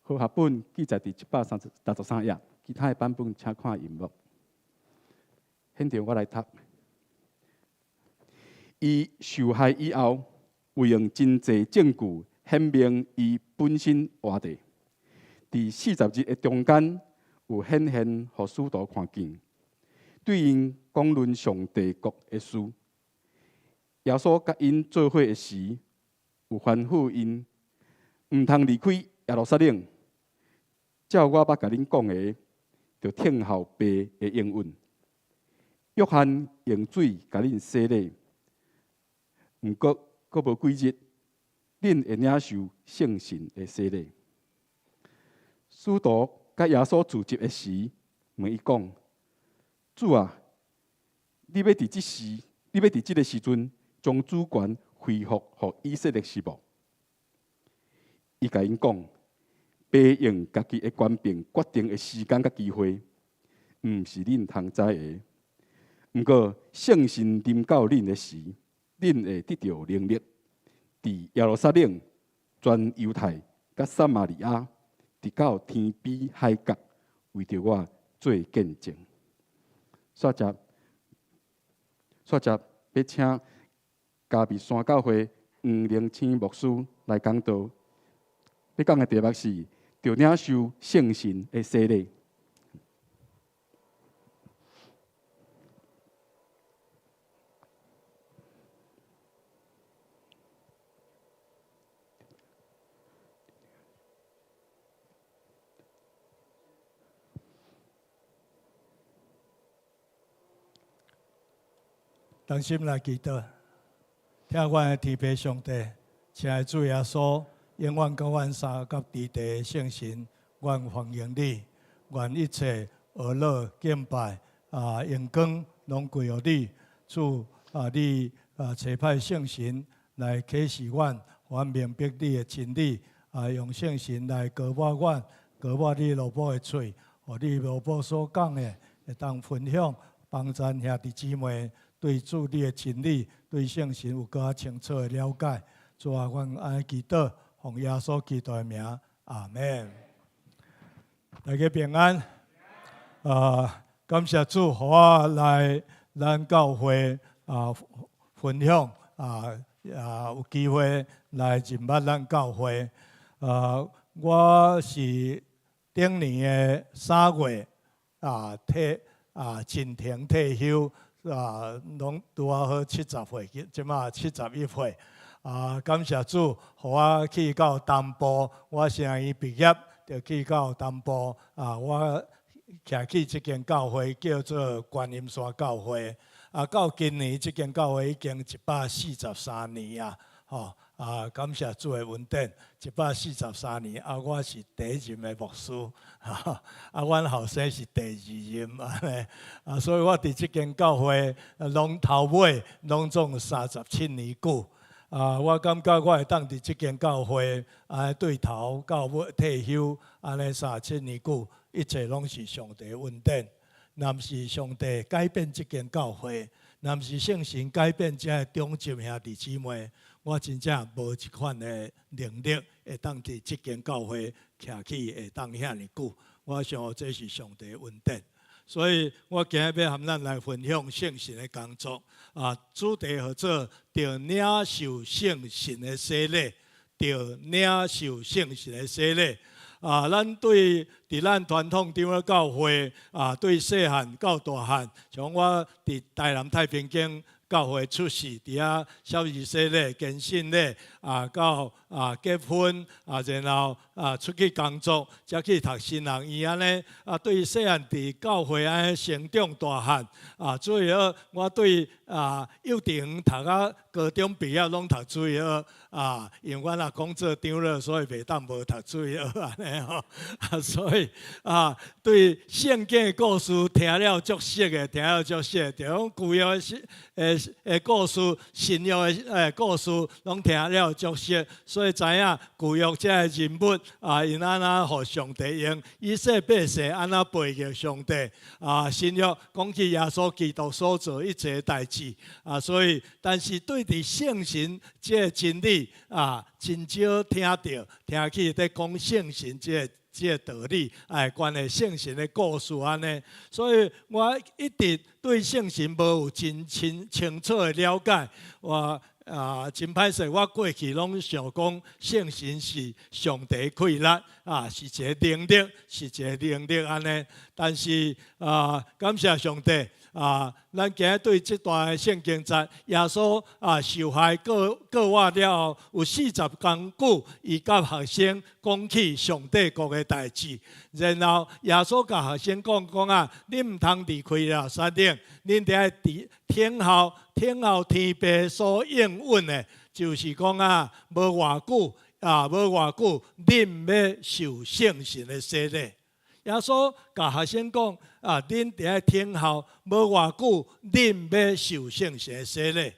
和合本記載佇763頁，其他的版本請看螢幕。現場我來讀。伊受害以後，有用真濟證據顯明伊本身活著。佇40日的中間，有顯現予使徒看見。對𪜶講論上帝國的事。耶穌佮𪜶做伙的時，有吩咐𪜶，毋通離開耶路撒冷，照我捌共恁講的，著等候爸的應允。約翰用水共恁洗禮，毋過閣無幾日，恁會領受聖神的洗禮。使徒佮耶穌聚集的時，問伊講：主啊，你欲佇這時，你欲佇這个時陣，將主權恢復予以色列是無？伊共𪜶講：爸用家己的權柄決定的時間佮機會，毋是恁通知的。毋過聖神臨到恁的時，恁會得著能力，佇耶路撒冷、全猶太、佮撒瑪利亞，直到天邊海角，為著我做見證。煞接，煞接，欲請嘉義山教會黃靈清牧師來講道。欲講的題目是：著領受聖神的洗禮。同心來祈禱，疼阮的天父上帝，親愛的主耶穌，永遠佮阮相佮佇地的聖神，阮歡迎你，願一切呵咾敬拜啊榮光攏歸予你。主啊，你啊差派聖神來啟示阮，予阮明白你的真理啊，用聖神來膏抹阮，膏抹你奴僕的喙，予你奴僕所講的會當分享，幫贊兄弟姊妹。對主你的真理，對聖神有閣較清楚的了解。主啊，阮按呢祈禱，奉耶穌基督的名，阿們。大家平安。啊，感謝主，予我來咱教會啊分享啊啊有機會來認捌咱教會。啊，我是頂年的3月啊退啊進庭退休。啊，攏拄仔好70歲，這馬71歲。啊，感謝主，予我去到東部，我神學院畢業就去到東部。啊，我徛起這間教會叫做觀音山教會。啊，到今年這間教會已經143年啊，吼！啊，感謝主的恩典，143年啊，我是第一任的牧師，啊，阮後生是第二任按呢，啊，所以我佇這間教會攏頭尾攏總37年久，啊，我感覺我會當佇這間教會按呢對頭到尾退休，按呢37年久，一切攏是上帝恩典，若毋是上帝改變這間教會，若毋是聖神改變遮的長執兄弟姊妹。我真正無這款的能力，會當佇這間教會徛起，會當遐爾久。我想這是上帝的恩典，所以我今日欲和咱來分享聖神的工作。啊，主題號做著領受聖神的洗禮，著領受聖神的洗禮。啊，咱對佇咱傳統長老教會啊，對細漢到大漢，像我佇台南太平間教會出世，佇遐小兒洗禮、堅信禮啊，到啊結婚啊，然後啊出去工作，才去讀神學院按呢。啊，對細漢佇教會按呢成長大漢啊，所以我對啊幼稚園讀到高中畢業攏讀主日學啊，因為阮阿公做長老，所以袂當無讀主日學按呢吼。啊，所以啊，對聖經的故事聽了足熟的，聽了足熟，就講舊約的的故事、新約的故事，攏聽了足熟，所以知影舊約這个人物啊，𪜶按怎予上帝用，以色列百姓按怎背逆上帝啊，新約講起耶穌基督所做一切代誌啊，所以但是對佇聖神這个真理啊，真少聽著，聽起佇講聖神這个道理，哎，關於聖神的故事按呢，所以我一直對聖神無有真清清楚的了解。我啊，真歹勢，我過去攏想講聖神是上帝氣力啊，是一个能力，是一个能力按呢。但是啊，感謝上帝啊，咱今日對這段的聖經節，耶穌啊受害過過活了後，有40工久，伊佮學生講起上帝國的代誌。然後耶穌共學生講講啊，恁毋通離開耶路撒冷，恁得愛佇等候，等候天父所應允的，就是講啊，無偌久啊，無偌久，恁欲受聖神的洗禮。耶穌共學生講啊，恁得愛等候，無偌久，恁欲受聖神的洗禮。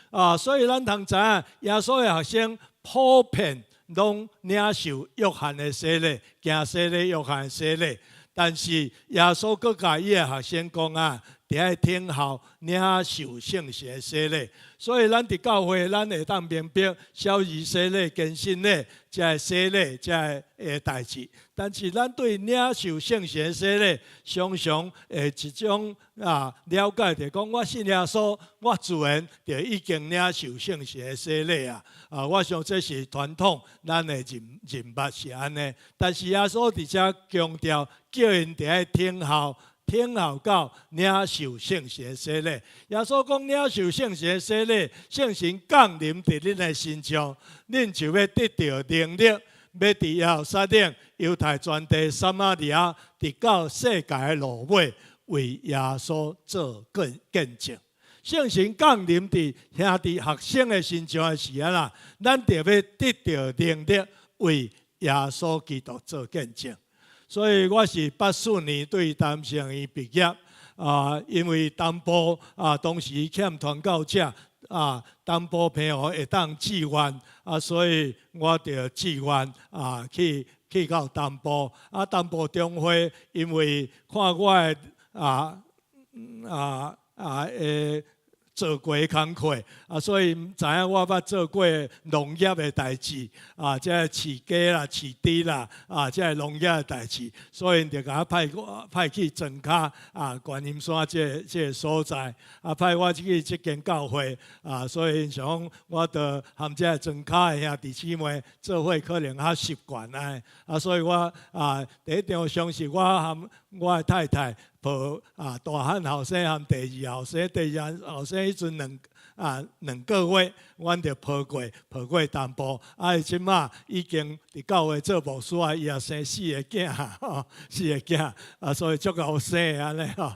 啊，所以咱通知影，耶穌的學生普遍攏領受約翰的洗禮，行洗禮約翰的洗禮。但是耶穌閣共伊的學生講啊，得愛等候領受聖神的洗禮。所以咱佇教會，咱會當明白小兒洗禮、堅信禮，這个洗禮，這个代誌。但是咱對領受聖神的洗禮，常常會一種啊了解，就講我信耶穌，我自然就已經領受聖神的洗禮啊。啊，我想這是傳統，咱的認捌是按呢。但是耶穌佇遮強調，叫𪜶得愛等候。等候到領受聖神的洗禮。耶穌講領受聖神的洗禮，聖神降臨佇恁的身上，恁就欲得著能力，欲佇耶路撒冷、猶太全地、撒瑪利亞，直到世界的落尾，為耶穌做見證。聖神降臨佇兄弟學生的身上的時陣啊，咱就欲得著能力，為耶穌基督做見證。所以我是84年對台南神學院畢業啊，因為東部啊當時欠傳教者啊，東部澎湖會當志願啊，所以我就志願啊去到東部啊，東部中會因為看我的做過工課啊，所以知影我捌做過農業的代誌啊，這個飼雞啦、飼豬啦啊，這個農業的代誌，所以就共我派我派去莊跤啊，觀音山這个所在啊，派我去這間教會啊，所以𪜶想講我著和這個莊跤的兄弟姊妹做伙，可能較習慣啊，啊，所以我啊第一張相是我和我的太太抱啊大漢後生和第二後生，第二後生彼陣2個月，阮就抱過東部。啊，伊這馬已經佇教會做牧師啊，伊也生四个囝，吼，四个囝啊，所以足𠢕生按呢吼。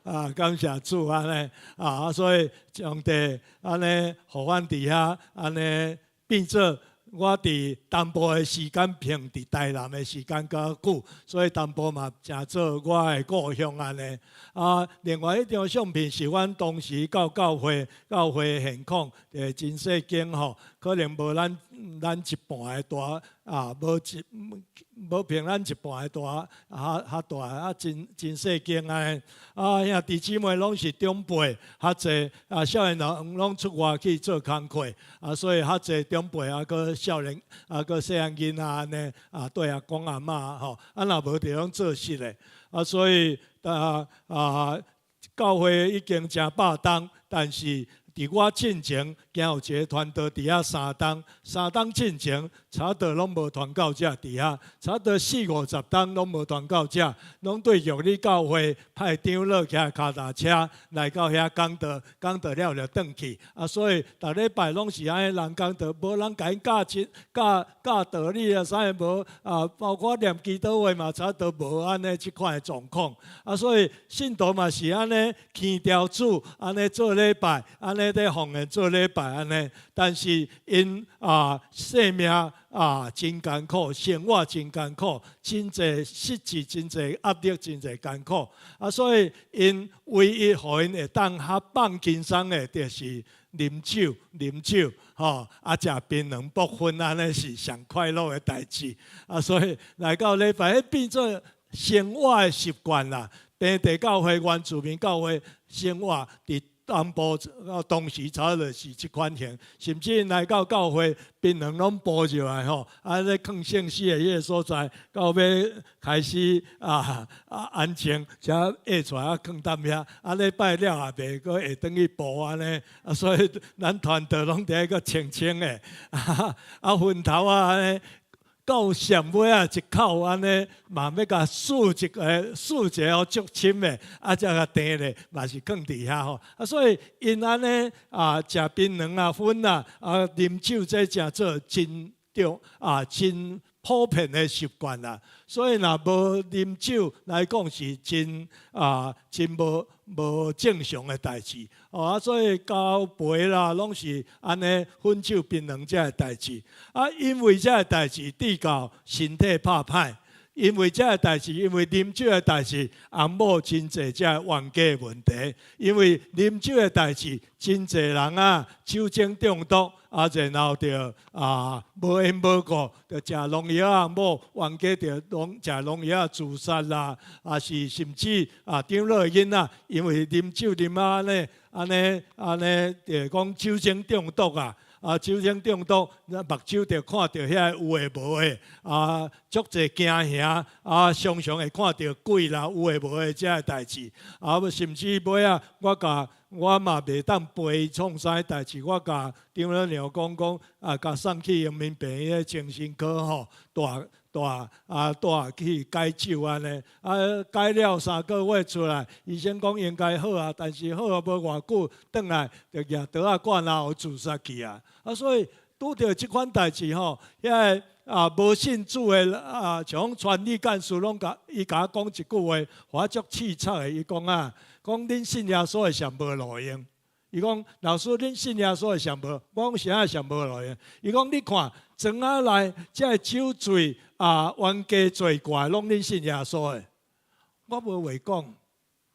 啊，感謝主按呢啊，所以上帝按呢，予阮佇遐按呢變做。我佇東部的時間比佇台南的時間較久，所以東部嘛誠做我的故鄉按呢。啊，另外一張相片是阮當時到教會，教會現況，真細間吼，可能無咱一半的大啊，無比咱一半的大，較大啊，真細間按呢。啊，兄弟姊妹攏是長輩較濟，啊，少年人攏出外去做工課，啊，所以較濟長輩啊，閣少年啊，閣細漢囡仔按呢，啊，綴阿公阿嬤吼，啊，若無就攏做實的，啊，所以啊，教會已經成百冬，但是佇我進前，行有一个傳道佇遐三冬，三冬進前，差不多攏無傳教者佇遐，差不多四五十冬攏無傳教者，攏對玉里教會派長老騎跤踏車來到遐講道，講道了就轉去。啊，所以逐禮拜攏是按呢人講道，無人共𪜶教真教教道理啊，啥物無啊，包括念祈禱會嘛，差不多無按呢這款的狀況。啊，所以信徒嘛是按呢牽條主，按呢做禮拜，按呢咧奉獻做禮拜按呢，但是𪜶啊生命啊真艱苦，生活真艱苦，真濟失志，真濟壓力，真濟艱苦。啊，所以𪜶唯一予𪜶會當較放輕鬆的，就是啉酒、啉酒，吼，啊，食檳榔、爆薰，按呢是上快樂的代誌。啊，所以來到禮拜，彼變做生活的習慣啦。平地教會、原住民教會生活佇東部當時差不多是這款型，甚至來到教會，檳榔攏鋪入來吼，啊咧囥聖詩的彼个所在，到尾開始安靜，才下出來啊囥踮遐，啊禮拜了也袂閣會轉去鋪按呢，啊所以咱傳道攏佇遐閣清清的，啊薰頭仔按呢。到上尾仔一口按呢，嘛欲共欶一个欶一个足深的，啊才共碇咧，嘛是囥佇遐吼。啊，所以𪜶按呢啊，食檳榔啊、薰啊、啊啉酒這誠做真重啊，真普遍的習慣啦。所以若無啉酒來講是真啊，真無正常的代誌。哦啊，所以交陪啦，攏是按呢薰酒檳榔這个代誌。啊，因為這个代誌，致到身體拍歹。因為這个代誌，因為啉酒的代誌，翁某真濟這个冤家問題。因為啉酒的代誌，真濟人啊酒精中毒，啊，然後就啊無緣無故就食農藥啊，某冤家就攏食農藥自殺啦，啊是甚至啊長老的囡仔，因為啉酒啉啊按呢按呢按呢，就講酒精中毒啊。啊，酒精中毒，目睭就看著遐有的無的，啊，足濟驚嚇，啊，常常會看著鬼啦，有的無的這个代誌，啊，甚至尾仔，我共我嘛袂當陪創啥代誌，我共長老娘講講，啊，共送去陽明病院的精神科吼，帶帶啊帶去解酒按呢，啊解了3個月出來，醫生講應該好啊，但是好啊無偌久，轉來就舉刀仔割喉自殺去啊！啊，所以拄著這款代誌吼，遐个啊無信主的啊，像傳理幹事攏共伊共我講一句話，我足刺插的。伊講啊，講恁信耶穌的上無路用。伊講老師，恁信耶穌的上無，我講啥上無路用？伊講你看，莊仔內這个酒醉啊、冤家罪怪，攏恁信耶穌的。我無話講，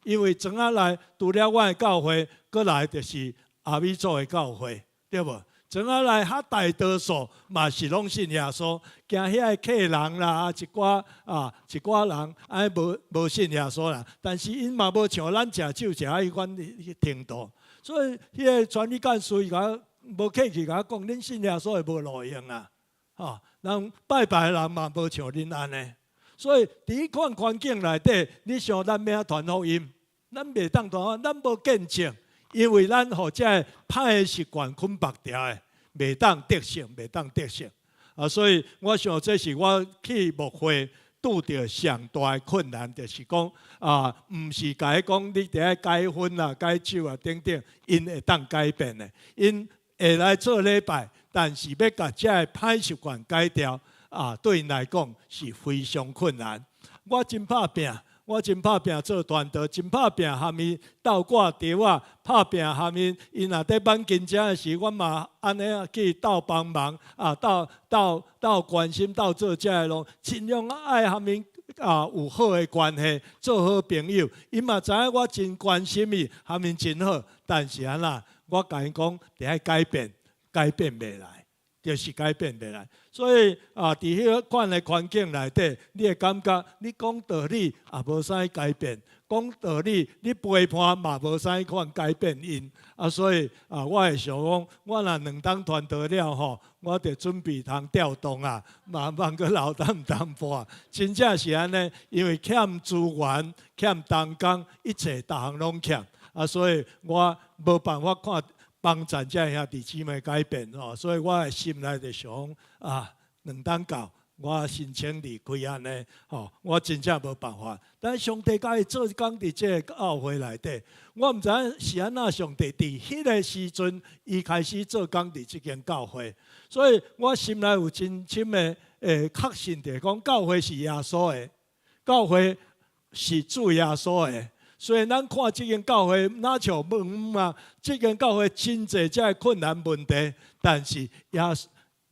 因為莊仔內除了阮的教會，閣來就是阿彌祖的教會，對無？莊仔內較大多數嘛是攏信耶穌，驚遐個客人啦，一寡啊一寡人按呢無信耶穌啦，但是𪜶嘛無像咱食酒食彼款程度，所以彼个傳理幹事伊共我無客氣共我講，恁信耶穌的無路用啊，吼，人拜拜的人嘛無像恁按呢，所以佇彼款環境內底，你想咱欲按怎傳福音？咱袂當傳福音，咱無見證。因為咱予這个歹的習慣捆綁牢的，袂當得勝，袂當得勝。啊，所以我想這是我去牧會拄著上大的困難，就是講啊，毋是共伊講你著愛戒薰啊、戒酒啊等等，𪜶會當改變的，𪜶會來做禮拜，但是欲共這个歹習慣改掉啊，對𪜶來講是非常困難。我真拍拚。我真拍拚做傳道，真拍拚含伊鬥掛著仔，拍拚含𪜶。𪜶若佇挽金車的時，我嘛按呢去鬥幫忙啊，鬥鬥鬥關心，鬥做這个攏，盡量愛含𪜶啊有好的關係，做好朋友。𪜶嘛知影我真關心伊，含𪜶真好。但是按怎，我共𪜶講，著愛改變，改變袂來，就是改變袂來。所以啊，佇彼個款的環境內底，你會感覺你講道理也無啥改變，講道理你陪伴嘛無啥款改變𪜶。啊，所以啊，我會想講，我若兩冬傳道了吼，我就準備通調動啊，慢慢閣留淡淡薄。真正是按呢，因為欠資源、欠同工，一切逐項攏欠。啊，所以我無辦法看幫贊這兄弟姊妹改變吼，所以我的心內就想啊，兩冬到，我申請離開按呢，吼，我真正無辦法。但上帝共伊做工佇這个教會內底，我毋知影是按怎上帝佇彼个時陣，伊開始做工佇這間教會，所以我心內有真深的確信，就講教會是耶穌的，教會是主耶穌的。雖然咱看這間教會若像問啊，這間教會真濟這个困難問題，但是耶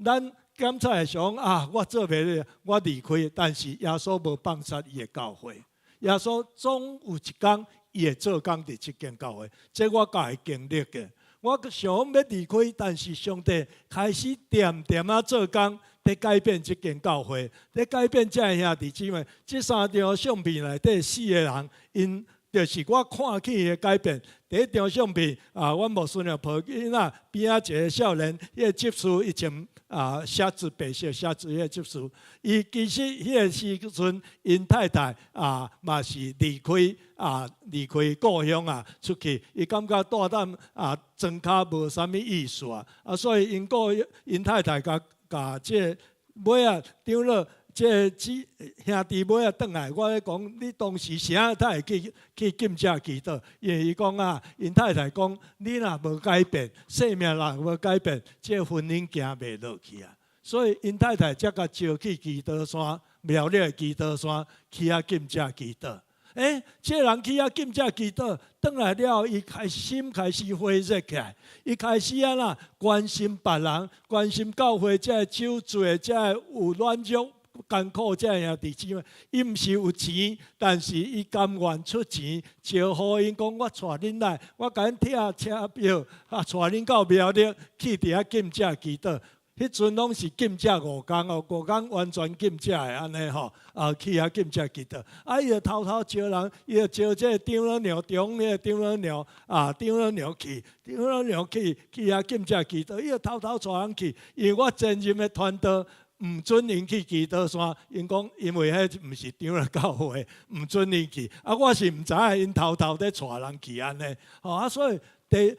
咱檢查會想啊，我做袂了，我離開。但是耶穌無放殺伊的教會，耶穌總有一工伊會做工佇這間教會，這我家己經歷的。我想欲離開，但是上帝開始恬恬仔做工，佇改變這間教會，佇改變這兄弟姊妹。這三張相片內底四個人，𪜶 就是我看見伊的改變。第一張相片啊，阮牧師娘抱囡仔邊仔一个少年，彼个執事以前啊寫字白色寫字彼个執事，伊其實彼个時陣，𪜶太太啊嘛是離開啊離開故鄉啊出去，伊感覺蹛踮啊莊跤無啥物意思啊，啊所以𪜶故𪜶太太共共這个尾仔長老。這个姊兄弟尾仔轉來，我咧講，你當時啥才會去去禁食祈禱？因為伊講啊，𪜶太太講，你若無改變，生命若無改變，這個婚姻行袂落去啊。所以𪜶太太才共招去祈禱山，苗栗的祈禱山去遐禁食祈禱。欸，這個人去遐禁食祈禱，轉來了後，伊開心開始火熱起來，伊開始按怎關心別人，關心教會這个酒醉，這个有軟弱。艱苦這兄弟姊妹，伊毋是有錢，但是伊甘願出錢招呼𪜶講，我帶恁來，我共恁拆車票，啊，帶恁到苗栗去佇遐禁食祈禱。彼陣攏是禁食5工哦，5工完全禁食的按呢吼，啊去遐禁食祈禱。啊，伊就偷偷招人，伊就招這個長老娘中，彼個長老娘啊，長老娘去，長老娘去去遐禁食祈禱，伊就偷偷帶人去，因為我前任的傳道。毋准𪜶去祈禱山，𪜶講因為彼毋是長老教會，毋准𪜶去。啊，我是毋知影𪜶偷偷咧帶人去按呢。吼啊，所以第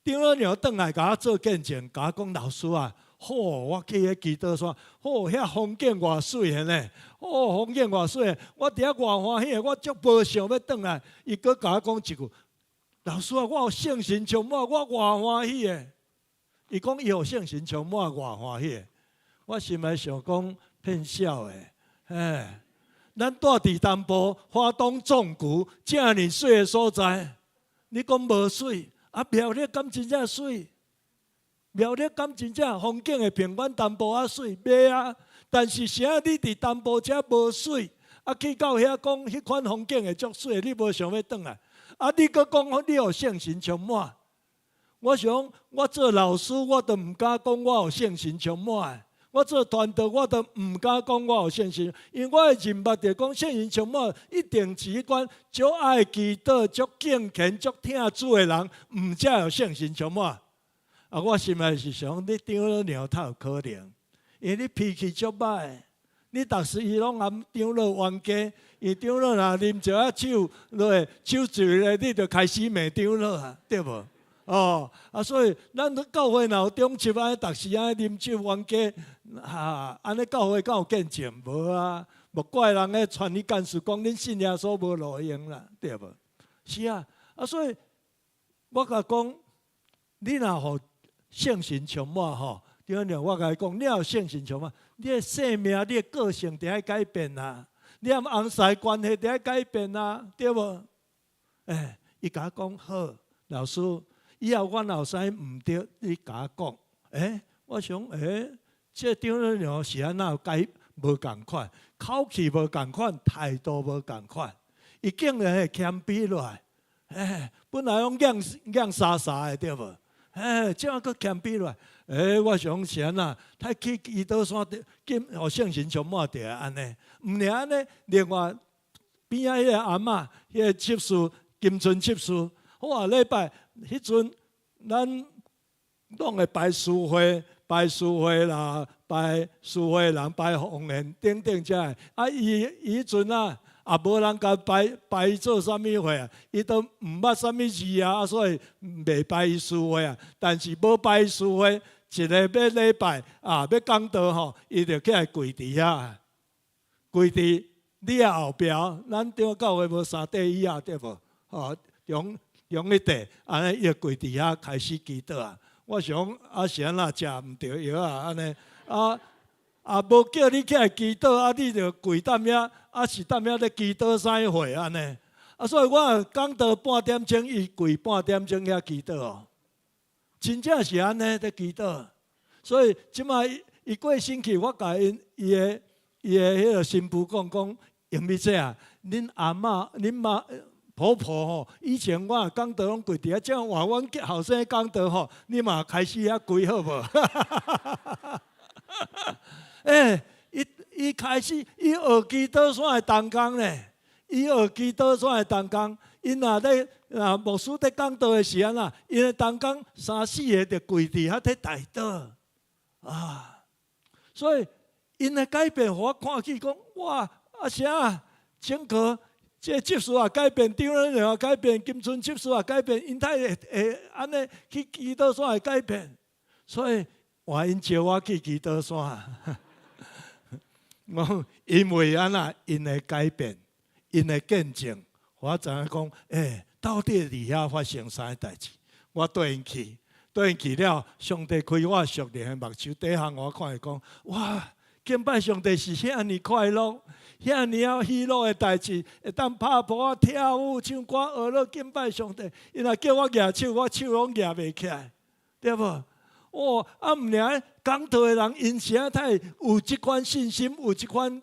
長老娘轉來共我做見證，共我講老師啊，好，我去彼祈禱山，好，遐風景偌媠的呢，哦，風景偌媠，我佇遐偌歡喜，我足無想欲轉來。伊閣共我講一句，老師啊，我予聖神充滿，我偌歡喜的。伊講伊予聖神充滿，偌歡喜的。我心內想講騙笑的，嘿，咱蹛佇東部花東縱谷遮爾媠的所在，你講無媠？啊，苗栗敢真正媠？苗栗敢真正風景會比阮東部較媠？袂啊！但是啥你佇東部遮無媠，啊去到遐講彼款風景會足媠，你無想欲轉來？啊，你閣講你予聖神充滿？我想我做老師，我都毋敢講我予聖神充滿。我做傳道，我都毋敢講我有聖神，因為我的認捌就講聖神充滿，一定是彼款足愛祈禱、足敬虔、足疼主的人，毋才有聖神充滿。啊，我心內是想，你長老娘較有可能，因為你脾氣足歹，你逐時伊攏含長老冤家，伊長老若啉一仔酒落，酒醉咧，你就開始罵長老啊，對無？哦，啊，所以咱教會若有長執按呢，逐時按呢啉酒冤家，哈，按呢教會敢有見證？無啊，莫怪人咧傳理幹事講恁信耶穌無路用啦，對無？是啊，啊，所以我共講，你若予聖神充滿吼，對了，我共你講，你若予聖神充滿，你的生命、你的個性得愛改變啊，你和翁婿關係得愛改變啊，對無？欸，伊共我講好，老師。以後我若有啥毋對，你共我講。欸，我想，欸，這長老娘是按怎改無仝款，口氣無仝款，態度無仝款，伊竟然會謙卑落來。欸，本來攏硬硬沙沙的，對無？欸，這下閣謙卑落來。欸，我想是按怎，他去祈禱山頂，予聖神充滿著按呢。毋爾按呢，另外邊仔彼个阿嬤，彼个執事金春執事，好啊，禮拜。彼陣，咱攏會排司會、排司會啦、排司會人、排奉獻等等遮个。啊，伊伊彼陣啊，也無人共排排伊做啥物會啊，伊都毋捌啥物字啊，所以袂排伊司會啊。但是無排伊司會，一个欲禮拜啊，欲講道吼，伊就起來跪佇遐，跪佇你仔後壁，咱長教會無三塊椅仔對無？吼，中中彼塊，按呢伊就跪佇遐開始祈禱啊。我想啊是按怎食毋著藥啊，按呢啊啊無叫你起來祈禱，啊你就跪踮遐，啊是踮遐咧祈禱啥貨按呢？啊所以我講道半點鐘，伊跪半點鐘遐祈禱哦，真正是按呢咧祈禱。所以這擺伊過身去，我共𪜶伊的伊的彼个新婦講講，因為這啊，恁阿嬤、恁媽。婆婆吼，以前我講道攏跪佇遐，這換阮後生講道吼，你嘛開始遐跪好無？欸，伊伊開始伊學祈禱山的同工咧，伊學祈禱山的同工， 𪜶若咧啊牧師咧講道的時陣啊，𪜶的同工三四个就跪佇遐咧代禱啊。所以𪜶的改變，予我看見講，哇！啊啥？整個這個執事也改變，長老也改變，金春執事也改變，𪜶太會會按呢去祈禱山會改變，所以換𪜶招我去祈禱山。我因為按怎，𪜶的改變，𪜶的見證，我知影講，欸，到底佇遐發生啥代誌？我綴𪜶去，綴𪜶去了，上帝開我屬靈的目睭，第一項我看會講，哇！敬拜上帝是遐爾快樂，遐爾喜樂的代誌，會當拍噗仔跳舞、唱歌、學樂敬拜上帝。伊若叫我舉手，我手攏舉袂起來，對無？哦，啊，毋爾講道的人，𪜶是按怎有這款信心，有這款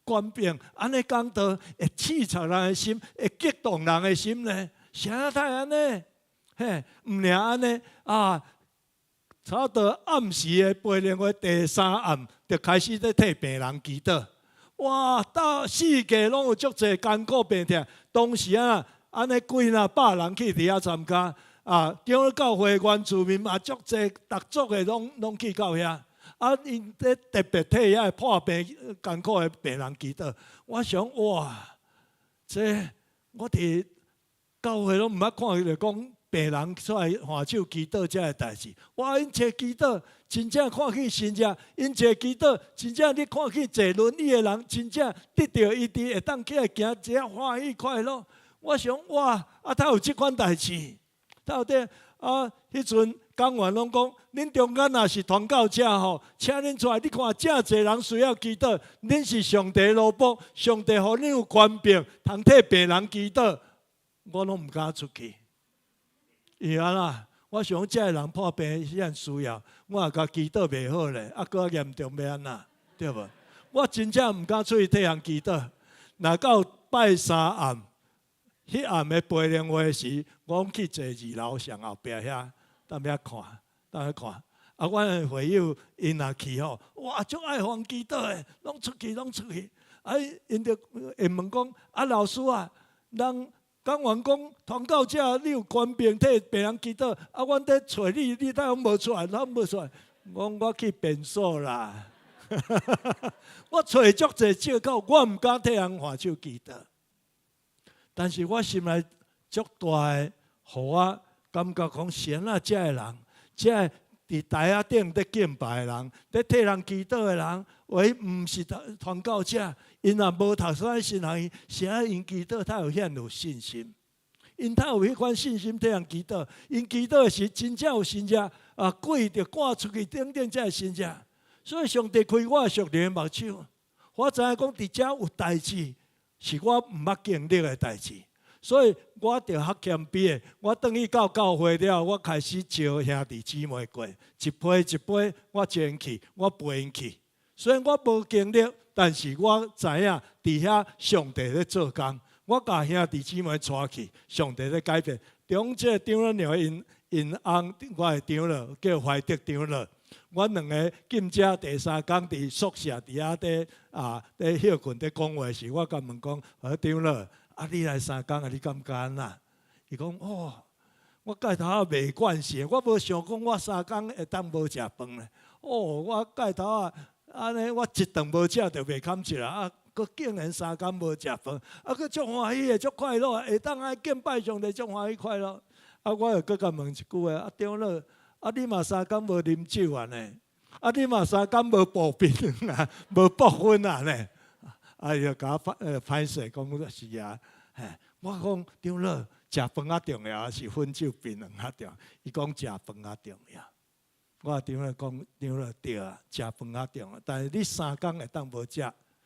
權柄，按呢講道會刺戳人的心，會激動人的心呢？是按怎按呢？嘿，毋爾按呢啊！差不多暗時的培靈會第三暗，就開始咧替病人祈禱。哇！到四界攏有足濟艱苦病痛。當時啊，按呢幾若百人去佇遐參加。啊，長老教會原住民嘛足濟，逐族的攏攏去到遐。啊，𪜶咧特別替遐個破病艱苦的病人祈禱。我想哇，這我佇教會攏毋捌看著講病人出來換手祈禱這个代誌。哇！𪜶一个祈禱，真正看見神跡；𪜶一个祈禱，真正你看見坐輪椅的人，真正得著醫治，會當起來行，這歡喜快樂。我想哇，啊，哪有這款代誌？到底啊，彼陣講員攏講，恁中間若是傳教者吼，請恁出來，你看遮濟人需要祈禱，恁是上帝奴僕，上帝予恁有權柄，通替病人祈禱，我攏毋敢出去。伊按怎？我想這个人破病遐需要，我若共祈禱袂好咧，啊，閣較嚴重欲按怎？對無？我真正毋敢出去替人祈禱。若到拜三暗，彼暗的培靈會時，我去坐二樓上後壁遐，踮遐看，踮遐看。啊，阮的會友𪜶若去吼，哇，足愛予人祈禱的，攏出去，攏出去。啊，𪜶就會問講：啊，老師啊，人講員講傳教者，你有權柄替病人祈禱，啊，阮咧揣你，你哪攏無出來，攏無出來。我講我去便所啦，我揣足濟借口，我毋敢替人換手祈禱。但是我心內足大的，予我感覺講，是按怎這个人，這个佇台仔頂咧敬拜的人，咧替人祈禱的人，伊毋是傳教者，𪜶若無讀啥神學院，是按怎𪜶祈禱，才有遐有信心。𪜶才有彼款信心替人祈禱，𪜶祈禱的時真正有神跡啊，鬼就趕出去，等等，這个神跡。所以上帝開我屬靈的目睭，我知影講佇遮有代誌，是我毋捌經歷的代誌。所以我就較謙卑的，我轉去到教會了，我開始招兄弟姊妹過，一批一批，我招𪜶去，我陪𪜶去。雖然我無經歷，但是我知影佇遐上帝咧做工，我共兄弟姊妹帶去，上帝咧改變。中這個長老娘𪜶𪜶翁，我的長老叫懷德長老，阮兩个進遮第三工佇宿舍佇遐佇啊佇歇睏佇講話時，我共問講：何長老，啊你來三工啊，你感覺按怎？伊講：哦，我蓋頭仔袂慣勢，我無想講我三工會當無食飯咧。哦，我蓋頭仔按呢，我一頓無食就袂堪食啦。啊，閣竟然三工無食飯，啊，閣足歡喜的，足快樂，會當愛敬拜上帝，足歡喜快樂。啊，我又閣共問一句話：啊，長老，啊，你嘛三工無啉酒啊呢？啊，你嘛三工無薄檳榔啊，無薄薰啊呢？啊，伊就共我歹勢講是啊，嘿，我講長老，食飯較重要，還是薰酒檳榔較重要？伊講食飯較重要。我長老講長老對啊，食飯較重要，但是你三工會當無食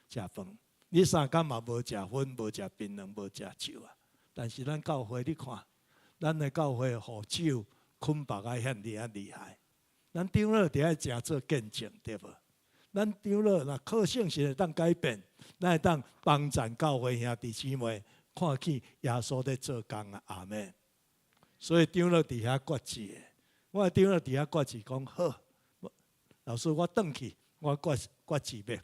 食飯，你三工嘛無食薰，無食檳榔，無食酒啊。但是咱教會你看，咱的教會予酒捆綁啊遐爾仔厲害，咱長老著愛誠做見證，對無？咱長老若靠聖神會當改變，咱會當幫贊教會兄弟姊妹看見耶穌咧做工啊，阿們。所以長老佇遐決志的，我長老佇遐決志講好，老師我轉去，我決決志欲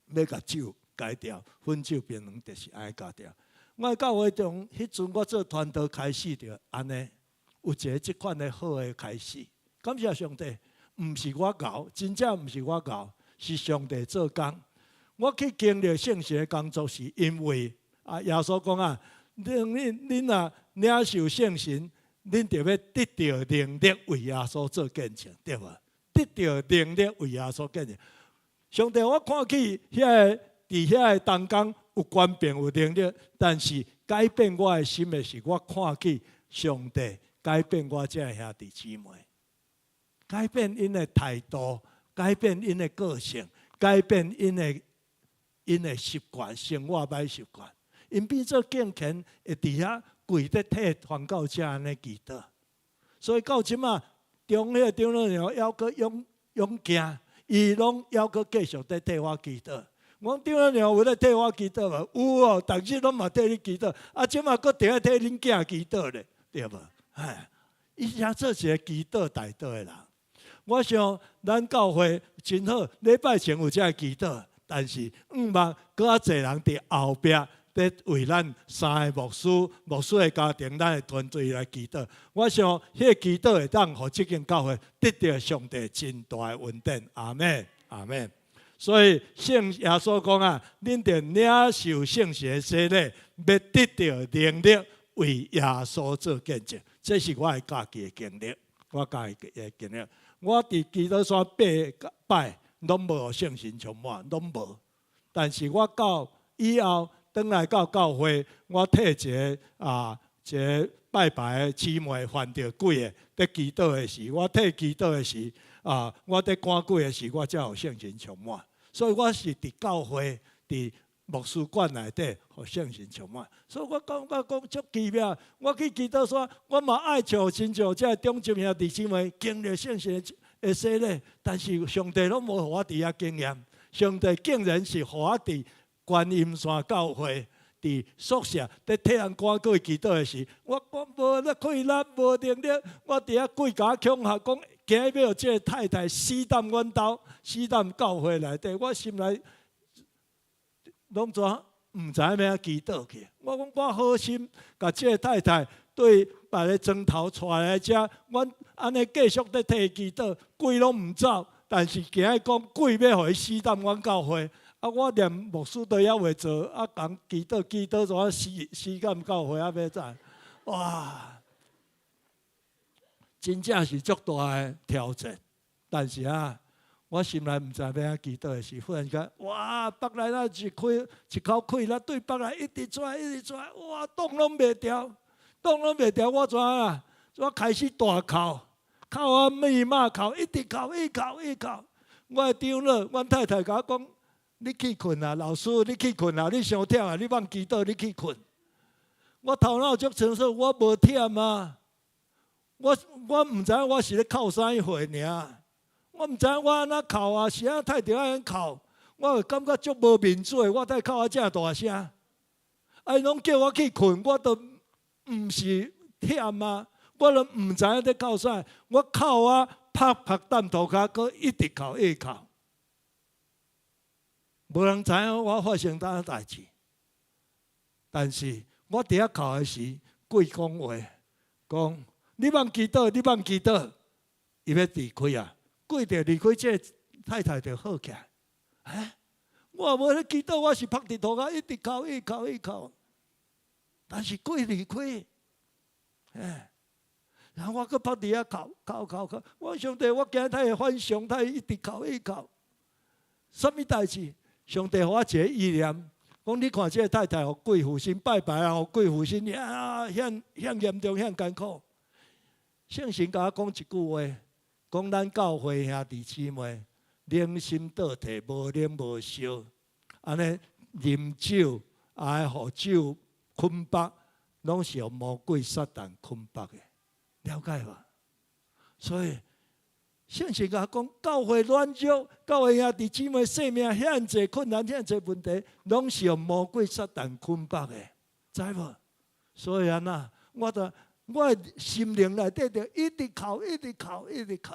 欲共酒戒掉，薰酒檳榔就是愛戒掉。我的教會從彼陣我做傳道開始就按呢，有一个這款的好的開始。感謝上帝，毋是我𠢕，真正毋是我𠢕，是上帝做工。我去經歷聖神的工作，是因為啊，耶穌講啊，恁恁恁若領受聖神，恁就欲得著能力為耶穌做見證，對無？得著能力為耶穌見證。上帝，我看起遐个佇遐个同工有權柄有能力，但是改變我的心的是，我看起上帝改變我這个兄弟姊妹，改變𪜶的態度，改變𪜶的個性，改變𪜶的習慣，生活歹習慣。𪜶變做敬虔，會佇遐跪咧替傳教者按呢祈禱。所以到這馬，中彼個長老娘猶閣勇勇行，伊攏猶閣繼續佇替我祈禱。我講長老娘有咧替我祈禱無？有哦，逐日攏嘛替你祈禱。啊，這馬閣著愛替恁囝祈禱咧，對無？哎，伊才做一个祈禱代禱的人。我想咱教會真好，禮拜前有這个祈禱，但是毋茫閣較濟人佇後壁佇為咱三个牧師、牧師的家庭、咱的團隊來祈禱。我想，彼个祈禱會當予這間教會得著上帝真大的恩典。阿們，阿們。所以聖耶穌講啊，恁著領受聖神的洗禮，欲得著能力為耶穌做見證。這是我的家己的經歷，我家己的經歷。我佇基督山八擺攏無聖神充滿，攏無。但是我到以後，轉來到教會，我替一个啊一个拜拜的姊妹犯著鬼的，佇祈禱的時，我替祈禱的時，啊，我佇趕鬼的時，我才有聖神充滿。所以我是佇教會，佇牧師館內底，予聖神充滿。所以我感覺講足奇妙。我去祈禱山，我嘛愛像親像這个長執兄弟姊妹經歷聖神的洗禮，但是上帝攏無予我佇遐經驗。上帝竟然是予我佇觀音山教會，佇宿舍佇替人趕鬼祈禱的時，我講無咧氣力，無能力，我佇遐跪共恐嚇，講今日欲予這个太太死踮阮兜，死踮教會內底，我心內攏怎毋知影欲按怎祈禱去。我講我好心，共這个太太對別个床頭帶來遮，阮按呢繼續佇替伊祈禱，鬼攏毋走，但是今日講鬼欲予伊死踮阮教會。啊！我連牧師都猶未做，啊，共祈禱祈禱怎死死踮教會啊？欲怎？哇！真正是足大的挑戰。但是啊，我心內毋知欲按怎祈禱的時，忽然間，哇！腹內那一開一口氣，那對腹內一直出來，一直出來，哇！擋攏袂牢，擋攏袂牢，我怎啊？我開始大哭，哭啊密碼哭，一直哭，一直哭，一直哭。我的長老，阮太太共我講：你去睏啊，老師，你去睏啊，你傷忝啊，你莫祈禱，你去睏。我頭腦足清楚，我無忝啊。我我毋知影我是咧哭啥物貨爾，我毋知影我按怎哭啊，是按怎太著按呢哭，我會感覺足無面子的，我才哭啊遮大聲。啊，𪜶攏叫我去睏，我都毋是忝啊，我都毋知影咧哭啥，我哭啊，拍拍踮塗跤，閣一直哭一直哭。無人知影我發生啥代誌，但是我佇遐哭的時，鬼講話，講你莫祈禱，你莫祈禱，伊欲離開啊！鬼就離開，這個太太就好起來。欸，我也無咧祈禱，我是趴佇塗跤一直哭，一直哭，一直哭。但是鬼離開，欸，然後我閣趴佇遐哭，哭哭哭。我上帝，我驚他會反常，他會一直哭，一直哭。啥物代誌？上帝予我一个意念，講你看這个太太予鬼附身，拜拜啊，予鬼附身，啊，遐遐嚴重，遐艱苦。聖神共我講一句話，講咱教會兄弟姊妹冷心倒退，無冷無燒，按呢啉酒，啊，予酒捆綁，攏是予魔鬼撒旦捆綁的，了解無？所以聖神共我講，教會軟弱，教會兄弟姊妹生命遐濟困難，遐濟問題，攏是予魔鬼撒旦捆綁的，知無？所以按怎，我就我的心靈內底就一直哭，一直哭，一直哭。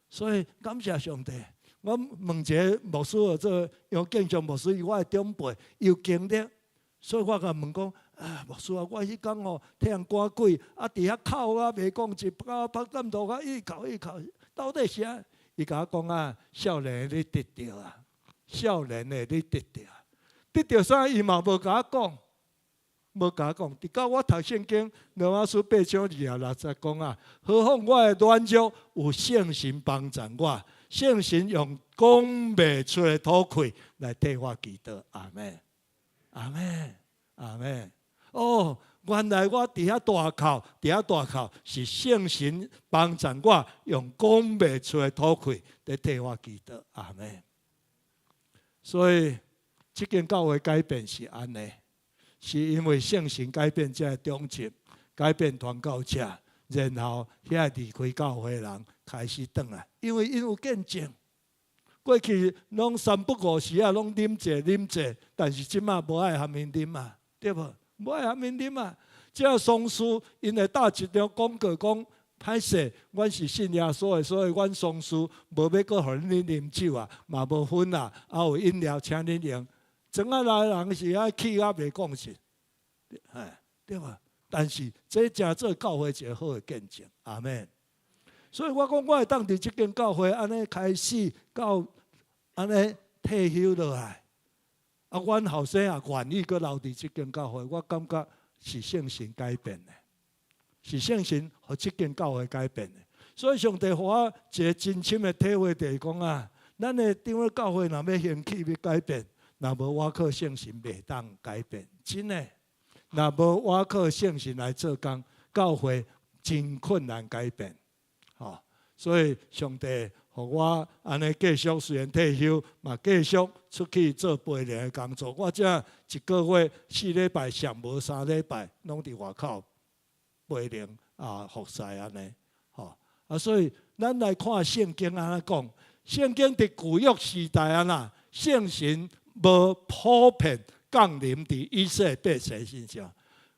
所以感謝上帝，我問一个牧師做楊建祥牧師，伊我的長輩，伊有經歷，所以我共問講：啊，牧師啊，我彼工吼替人趕鬼，啊，佇遐哭啊，袂講一拍拍點塗骹，一哭一哭，到底是啥？伊共我講啊，少年的你得著啊，少年的你得著，得著啥？伊嘛無共我講，無共我講。直到我讀聖經羅馬書八章二十六節講啊，何況我的軟弱有聖神幫贊我。聖神用講袂出的吐氣來替我祈禱，阿們，阿們，阿們。哦，原來我佇遐大哭，佇遐大哭，是聖神幫贊我，用講袂出的吐氣來替我祈禱，阿們。所以，這間教會改變是按呢，是因為聖神改變這个長執，改變傳教者，然後遐離開教會的人開始轉來，因為𪜶有見證。過去攏三不五時啊，攏啉者啉者，但是這馬無愛含𪜶啉啊，對無？無愛含𪜶啉啊。這喪事𪜶會打一張廣告講，歹勢，阮是信耶穌的，所以阮喪事無欲閣予恁啉酒啊，嘛無薰啊，啊有飲料請恁用。庄仔來人是愛氣啊袂講實，哎，對無？但是這誠做教會一个好的見證，阿們。所以我講，我會當佇這間教會按呢開始到按呢退休落來，啊，阮後生也願意閣留佇這間教會，我感覺是聖神改變的，是聖神予這間教會改變的。所以上帝予我一个真深的體會，就是講啊，咱的長老教會若欲興起欲改變，若無倚靠聖神袂當改變，真的。若無倚靠聖神來做工，教會真困難改變。吼，所以上帝予我按呢繼續，雖然退休，嘛繼續出去做培靈的工作。我這一個月四禮拜，上無三禮拜，攏佇外口培靈啊服侍按呢。吼啊，所以咱來看聖經按怎講，聖經佇舊約時代按怎，聖神無普遍降臨佇以色列百姓身上。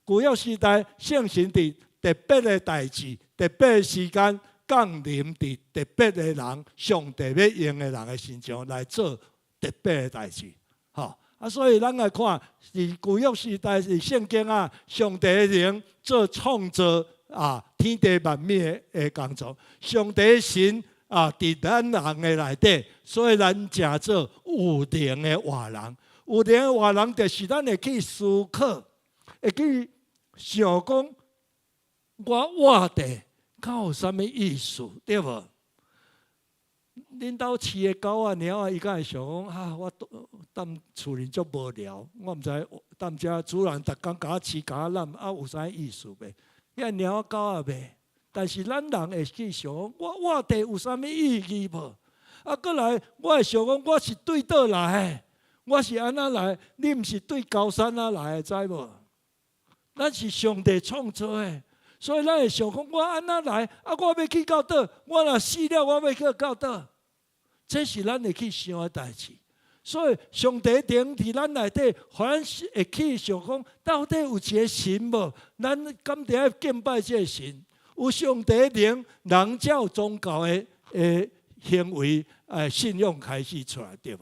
舊約時代，聖神佇特別的代誌、特別的時間降臨佇特別的人，上帝欲用的人的身上來做特別的代誌。吼啊，所以咱來看，佇舊約時代佇聖經啊，上帝的靈做創造啊天地萬物的工作，上帝神啊佇咱人的內底，所以咱成做有靈的活人。有靈的活人，就是咱會去思考，會去想講，我活著敢有啥物意思，對無？恁兜飼的狗仔、貓仔，伊敢會想講啊？我踮厝裡足無聊，我毋知踮遮主人逐工共我飼、共我攬，啊有啥意思袂？遐貓仔狗仔袂，但是咱人會去想，我活著有啥物意義無？啊，閣來，我會想講，我是對佗來的？我是按怎來？你毋是對高山仔來的，知無？咱是上帝創造的，所以咱會想講，我按怎來？啊，我欲去到佗？我若死了，我欲去到佗？這是咱會去想的代誌。所以上帝靈佇咱內底，予咱會去想講，到底有一个神無？咱敢著愛敬拜這个神？有上帝靈，人才有宗教的行為、信仰開始出來，對無？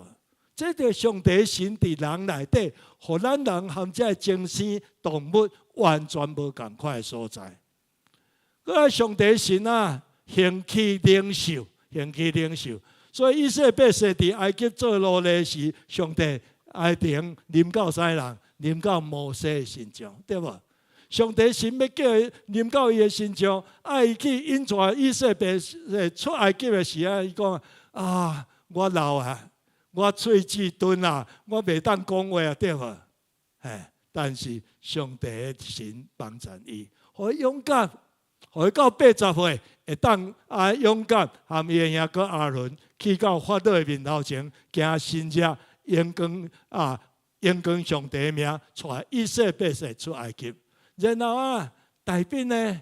這個上帝神佇人內底，予咱人和這个精神動物完全無仝款的所在。閣來上帝神啊，興起領袖，興起領袖。所以以色列百姓佇埃及做奴隸時，上帝的靈臨到啥人？臨到摩西的身上，對無？上帝神欲叫伊臨到伊的身上，愛伊去引帶以色列百姓出埃及的時啊，伊講啊，我老啊，我喙齒鈍啊，我袂當講話啊，對無？嘿，但是上帝的神幫贊伊，予伊勇敢，予伊到80歲會當啊勇敢，含伊的兄哥亞倫去到法老的面頭前，行神跡，榮光啊，榮光上帝的名，帶以色列百姓出埃及。然後啊，大衛呢？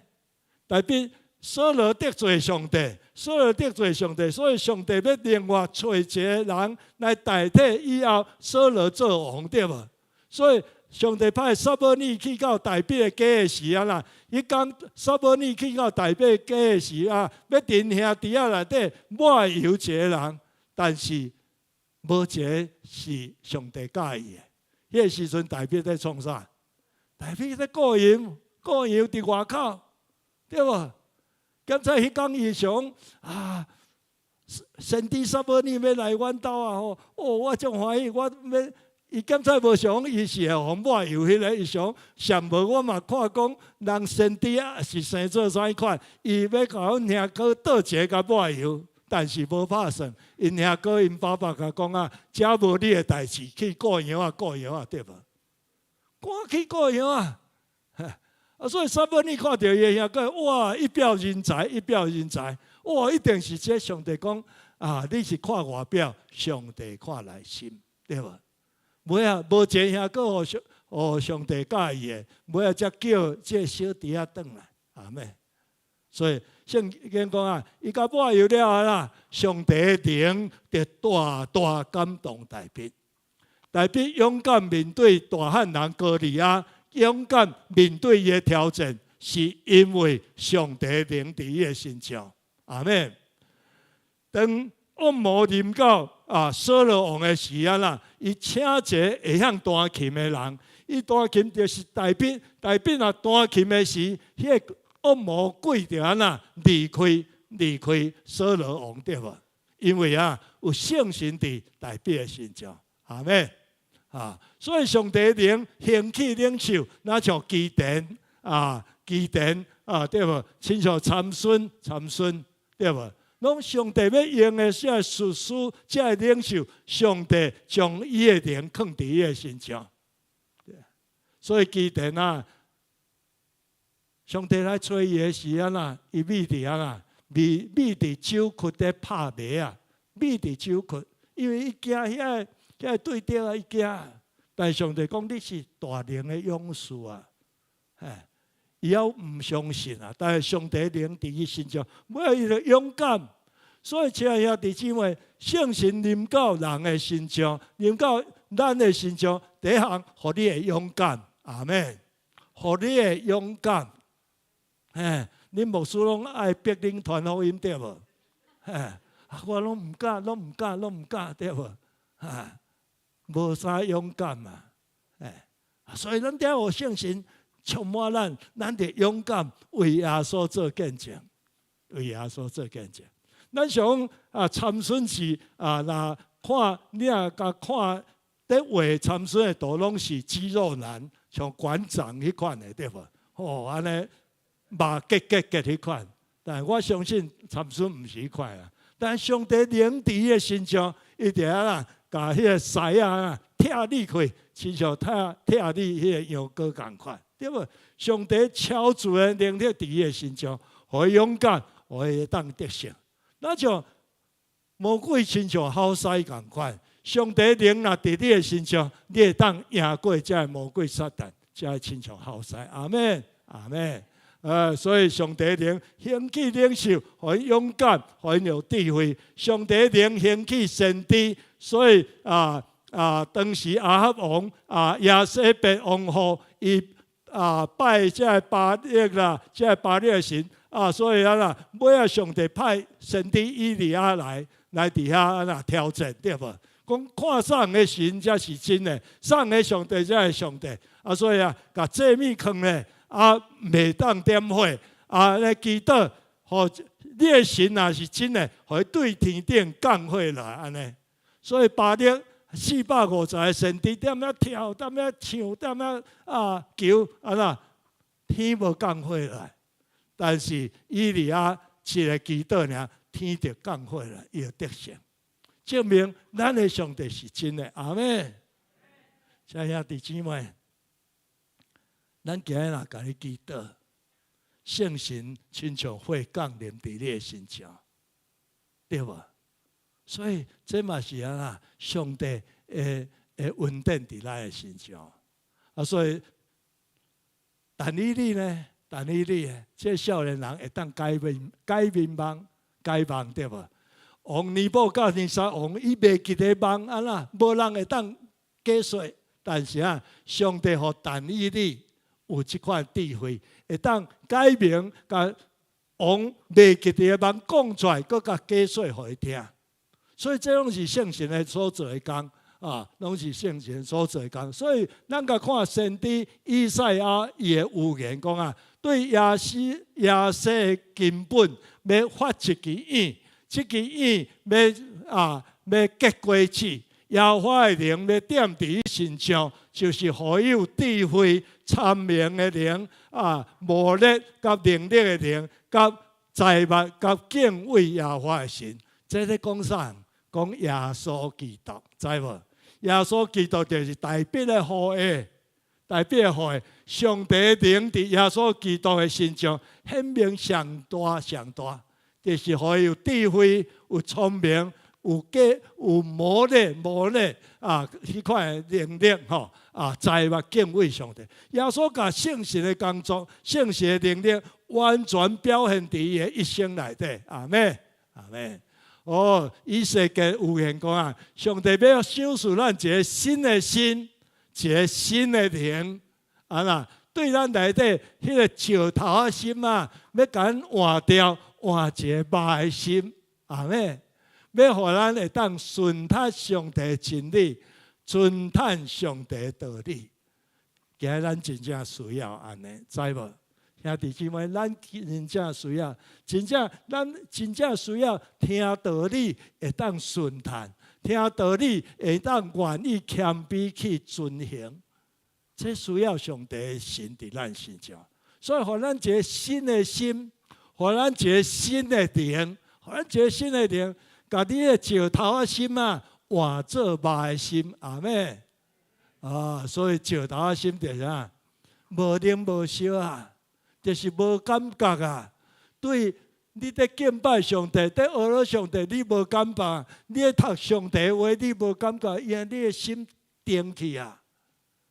大衛掃羅得罪上帝，掃羅得罪上帝，所以上帝欲另外揣一個人來代替以後掃羅做王，對無？所以上帝派撒母耳去到大衛的家的時啊啦，彼工撒母耳去到大衛家的時啊，欲佇兄弟仔內底抹油一個人，但是無一个是上帝佮意的。彼个時陣大衛佇創啥？大衛佇顧羊，顧羊佇外口，對無？檢查彼工伊想啊，先知撒母耳欲來阮兜啊吼！哦，我足歡喜，我欲伊檢查無想伊是會予抹油彼个，伊想上無我嘛看講人先知啊是生做啥物款，伊欲共阮兄哥倒一个共抹油，但是無拍算，𪜶兄哥𪜶爸爸共講啊，遮無你的代誌，去顧羊仔顧羊仔對無？趕去顧羊仔！啊，所以撒母耳看著伊的兄哥，哇，一表人才，一表人才，哇，一定是這上帝講啊，你是看外表，上帝看內心，對無？尾仔無一个兄哥予上帝佮意的，尾仔才叫這个小弟仔轉來，阿們。所以聖經講啊，伊共抹油了後啦，上帝的靈就大大感動大衛。大衛勇敢面對大漢人歌利亞，勇敢面對伊的挑戰，是因為上帝靈佇伊的身上。阿們。當惡魔臨到啊，掃羅王的時啊啦，伊請一個會曉彈琴的人，伊彈琴就是大衛，大衛若彈琴的時，彼个惡魔鬼就按怎離開掃羅王對無？因為啊，有聖神佇大衛的身上，阿們。啊，所以上帝靈興起領袖，若像基甸啊，基甸啊，對無？親像參孫，參孫對無？攏上帝欲用的這個士師，這个領袖，上帝將伊的靈囥佇伊的身上。所以基甸啊，上帝來揣伊的時按怎，伊覕佇按怎，覕佇酒窟咧拍麥仔，覕佇酒窟，因為伊驚遐個對敵啊，伊驚。但上帝講你是大能的勇士啊，嘿，伊猶毋相信啊。但是上帝靈佇伊身上，尾伊就勇敢。所以親愛兄弟姊妹，聖神臨到人的身上，臨到咱的身上，第一項，予你會勇敢，阿們，予你會勇敢。嘿，恁牧師攏愛逼恁傳福音對無？嘿，我攏毋敢，攏毋敢，攏毋敢對無？哈，無啥勇敢嘛，哎，所以咱得予聖神充滿咱，咱得勇敢為耶穌做見證，為耶穌做見證。咱想啊，參孫是啊，若看你若共看佇畫參孫的圖，攏是肌肉男，像館長彼款的對無？吼，按呢肉結結結彼款。但我相信參孫毋是彼款啊。但上帝靈佇伊的身上，伊就按怎，共彼个獅仔拆裂開，親像拆裂彼个羊羔仝款，對無？上帝超自然能力佇伊的身上，予伊勇敢，予伊會當得勝。若像魔鬼親像吼獅仝款，上帝靈若佇你的身上，你會當贏過這个魔鬼撒旦，才會親像吼獅。阿們，阿們。所以上帝靈興起領袖，予𪜶勇敢，予𪜶有智慧。上帝靈興起先知，所以當時亞哈王啊耶洗別王后，伊啊拜這个巴力啦，這个巴力的神啊，所以啊啦，尾仔上帝派先知以利亞來佇遐按怎挑戰，對無？講看啥人的神才是真的，啥人的上帝才是上帝啊！所以啊，共祭物囥咧啊，袂當點火啊，來祈禱，予你的神若是真的，予伊對天頂降火來按呢。所以巴力450個先知踮遐跳，踮遐唱，踮遐啊求，按怎天無降火來，但是以利亞一个祈禱爾，天就降火來，伊就得勝，證明咱的上帝是真的。阿們，親愛兄弟姊妹，咱今日若共你祈禱，聖神親像火降臨佇你的身上，對無？所以這嘛是按怎，上帝的恩典佇咱的身上。啊，所以但以理呢？但以理，這少年人會當改變夢，改夢對無？王尼布甲尼撒王伊袂記得夢按怎，無人會當解說。但是啊，上帝予但以理有這款智慧，會當解明，共王袂記得的夢講出來，閣共解說予伊聽。所以這攏是聖神的所做的工啊，攏是聖神所做的工。所以咱共看先知以賽亞伊的預言講啊，對耶西耶西的根本欲發一支湧，這支湧欲啊欲結果子，耶和華的靈欲踮佇伊身上，就是予伊有智慧、聰明的靈啊，謀略佮能力的靈，佮知識佮敬畏耶和華的心。這咧講啥？講耶穌基督，知無？耶穌基督就是大衛的後裔，大衛的後裔。上帝靈佇耶穌基督的身上顯明上大上大，就是予伊有智慧、有聰明、有計、有謀略、謀略啊，彼款的能力吼啊，知識敬畏上帝。耶穌共聖神的工作、聖神的能力，完全表現佇伊的一生內底。阿們，阿們。哦，以西結預言講啊，上帝欲賞賜咱一个新的心，一个新的靈，啊啦，對咱內底彼个石頭仔心啊，欲共咱換掉，換一个肉的心，阿們，欲予咱會當順服上帝真理，遵趁上帝道理。今日咱真正需要按呢，知無？兄弟姊妹，咱真正需要，真正咱真正需要聽道理，會當順趁；聽道理會當願意謙卑去遵行。這需要上帝的神佇咱身上，所以予咱一个新的心，予咱一个新的靈，予咱一个新的靈，共你的石頭仔心啊換做肉的心，阿們。啊，所以石頭仔心就是啥？無冷無燒啊！就是無感覺啊！對你佇敬拜上帝、佇學了上帝，你無感覺；你咧讀上帝話，你無感覺，因為你的心定去啊。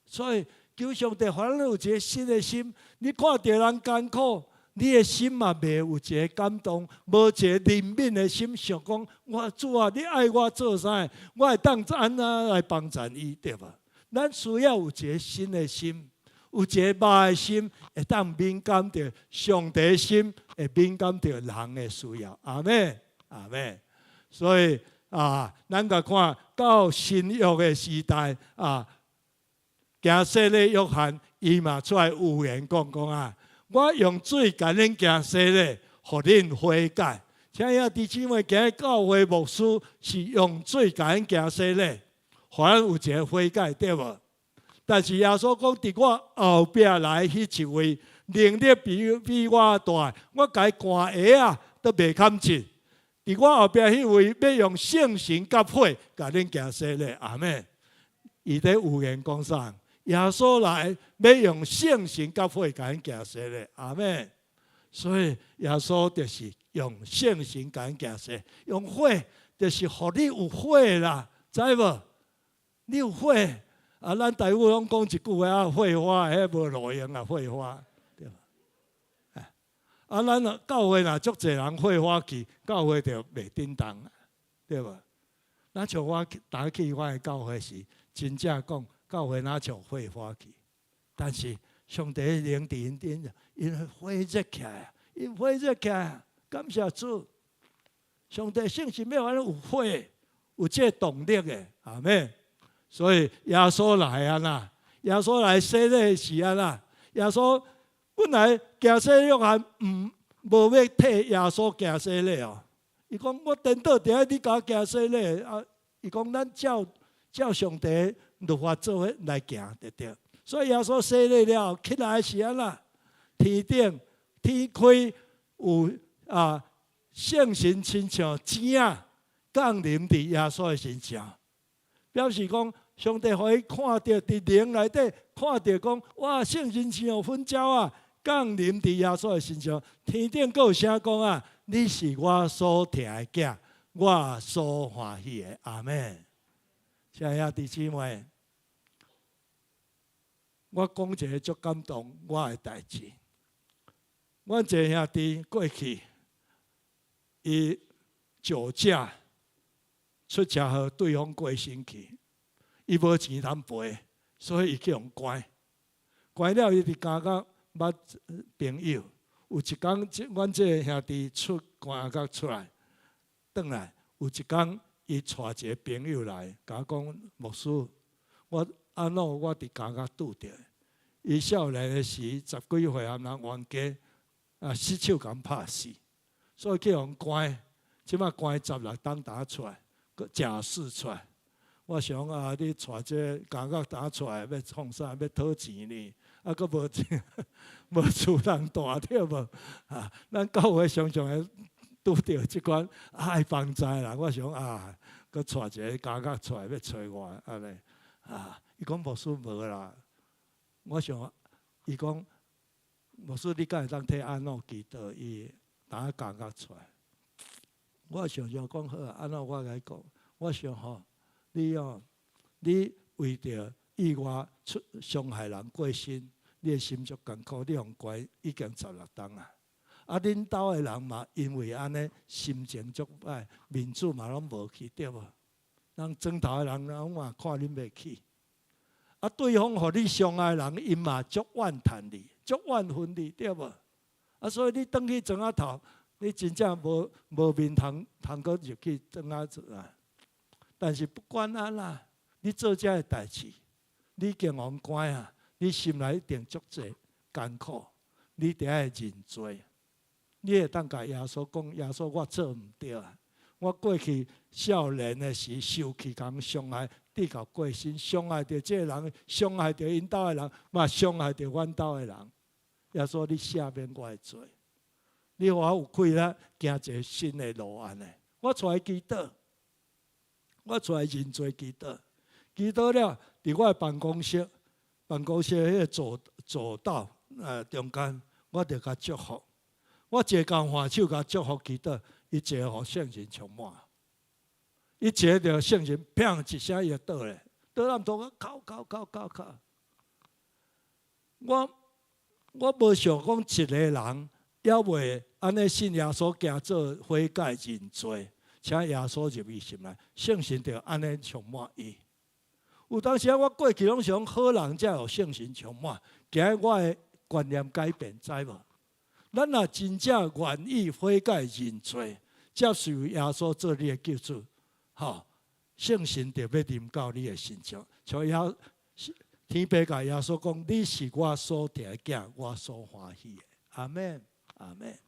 所以求上帝，予咱有一个新的心。你看著人艱苦，你的心嘛袂有一个感動，無一个憐憫的心，想講我主啊，你愛我做啥？我會當按怎來幫助伊，對無？咱需要有一个新的心。有一个肉的心，會當敏感著上帝心，會敏感著人的需要。阿們，阿們。所以啊，咱共看到新約的時代啊，行洗禮約翰，伊嘛出來預言講講啊，我用水共恁行洗禮，予恁悔改。請兄弟姊妹，今日教會牧師是用水共恁行洗禮，予咱有一个悔改，對無？但是耶穌講，佇我後壁來彼一位，能力比我大，我共伊牽鞋仔都袂堪得。佇我後壁彼位，欲用聖神佮火，共恁行洗禮。阿們。伊佇預言講啥？耶穌來欲用聖神佮火，共恁行洗禮。阿們。所以耶穌就是用聖神共恁行洗，用火就是予你有火啦，知無？你有火。啊，咱台語攏講一句話啊，火花，彼無路用啊，火花，對無？啊，咱若教會若足濟人火花去，教會就袂振動，對無？若像我早去我的教會時，真正講教會若像火花去，但是上帝靈佇𪜶頂，𪜶火熱起來，𪜶火熱起來，感謝主！上帝聖神欲予咱有火，有這個動力的，阿們。所以耶穌來啊啦，耶穌來洗禮是按怎，耶穌本來行洗約翰毋無欲替耶穌行洗禮哦。伊講我顛倒佇遐，你共我行洗禮啊？伊講咱照照上帝律法做伙來行就對。所以耶穌洗禮了後起來是按怎？天頂天開有啊聖神親像雞仔降臨佇耶穌的身上，表示講上帝予伊看著佇靈內底看著講，哇！聖神像粉鳥仔降臨佇耶穌的身上，天頂閣有聲講啊！你是我所疼的囝，我所歡喜的。阿們。親愛兄弟姊妹，我講一个足感動我的代誌。阮一个兄弟過去，伊酒駕出車禍，對方過身去，伊無錢通賠，所以伊去予關。關了，伊佇監獄捌朋友。有一工，阮這个兄弟出監獄出來，轉來，有一工，伊帶一个朋友來，共我講牧師，我按怎我佇監獄拄著。伊少年的時，十幾歲含人冤家，啊，失手共拍死，所以去予關。這擺關16冬才出來，閣假釋出來。我想啊，你帶這個監獄才出來，欲創啥？欲討錢呢？啊，閣無錢，無厝通蹛對無？啊，咱教會常常會拄著這款愛幫助人。我想啊，閣帶一個監獄出來欲揣我按呢？啊，伊講牧師無啦。我想，伊講牧師，你敢會當替按怎祈禱？伊當監獄出來。我想想講好啊，按怎我共伊講？我想吼，你哦，你為著意外出傷害人過身，你的心足艱苦，你予關已經十六冬啊！啊，恁兜的人嘛，因為按呢心情足歹，面子嘛攏無去對無？人莊頭的人攏嘛看恁袂起。啊，對方予你傷害的人，𪜶嘛足怨嘆你，足怨恨你，對無？啊，所以你轉去莊仔頭，你真正無無面通通閣入去莊仔做啊！但是不管按怎，你做這个代誌，你已經予關啊，你心內一定足濟艱苦，你得愛認罪。你會當共耶穌講：耶穌，我做毋對啊！我過去少年的時受氣共傷害，直到過身，傷害著這個人，傷害著𪜶兜的人，嘛傷害著阮兜的人。耶穌，你赦免我的罪，你予我有氣力行一个新的路按呢。我出來祈禱，我出來認罪祈禱，祈禱了，佇我的辦公室，辦公室彼个走走道中間，我就共祝福。我一个共揮手共祝福祈禱，伊一个予聖神充滿，伊一个就聖神砰一聲伊就倒咧，倒咱頭哭哭哭哭哭。我我無想講一个人猶未按呢信耶穌行做悔改認罪，請耶穌入伊心內，聖神就按呢充滿伊。有當時我過去攏想好人才有聖神充滿，今日我的觀念改變，知無？咱若真正願意悔改認罪，接受耶穌做你的救主，吼，聖神就欲臨到你的身上。像耶天父共耶穌講：你是我所疼的囝，我所歡喜的。阿們，阿們。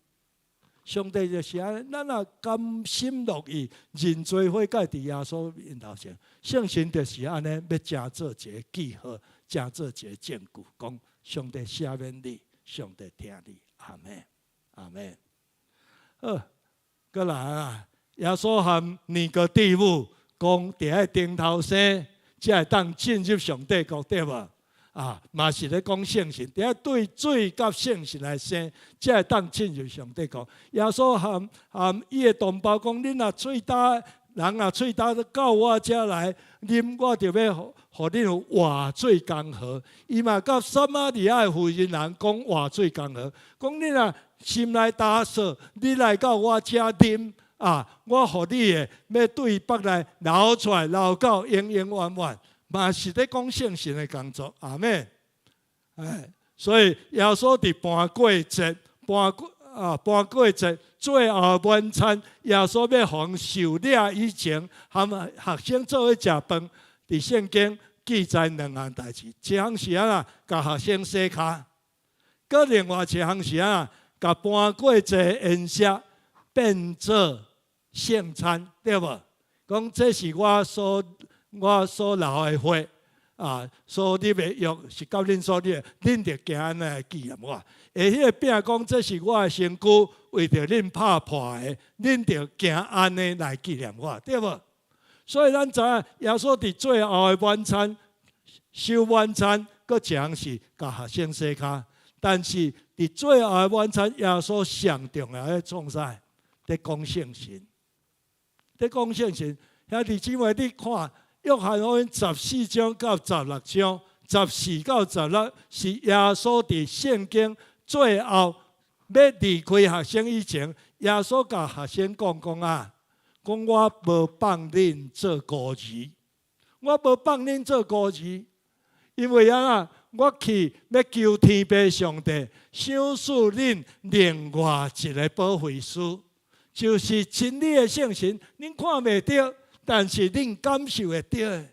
上帝就是按呢，咱若甘心樂意認罪悔改佇耶穌面頭前，聖神就是按呢，欲成做一个記號，成做一个證據，講上帝赦免你，上帝疼你。阿們，阿們。好，閣來啊！耶穌和尼哥底母講，著愛重頭生，才會當進入上帝國，對無？啊，嘛是咧講聖神，著愛對水佮聖神來生，才會當進入上帝國。耶穌和和伊的同胞講：恁若喙焦，人若喙焦到我遮來啉，我就欲予恁有活水江河。伊嘛佮撒瑪利亞的婦人人講活水江河，講恁若心內焦燥，你來到我遮啉啊，我予你的欲對腹內流出來，流到永永遠遠。嘛是咧講聖神的工作，阿們。哎，所以耶穌佇盤過節，盤過啊盤過節最後晚餐，耶穌欲予人受掠以前，含學生做伙食飯。佇聖經記載兩項代誌，一項是按怎，共學生洗跤；閣另外一項是按怎，共盤過節筵席變做聖餐，對無？講這是我所流的血啊，所立的約是佮恁所立的，恁著行按呢來紀念我。下彼个餅講這是我的身軀，為著恁拍破的，恁著行按呢來紀念我，對無？所以咱知影耶穌佇最後的晚餐，守晚餐，閣一項是共學生洗跤。但是佇最後的晚餐，耶穌上重要咧創啥？咧講聖神，咧講聖神。兄弟姊妹，你看約翰福音14章到16章，14到16是耶穌佇聖經最後欲離開學生以前，耶穌共學生講講啊，講我無放恁做孤兒，我無放恁做孤兒，因為按怎，我去欲求天父上帝，賞賜恁另外一个保惠師，就是真理的聖神，恁看袂著。但是恁感受會著的。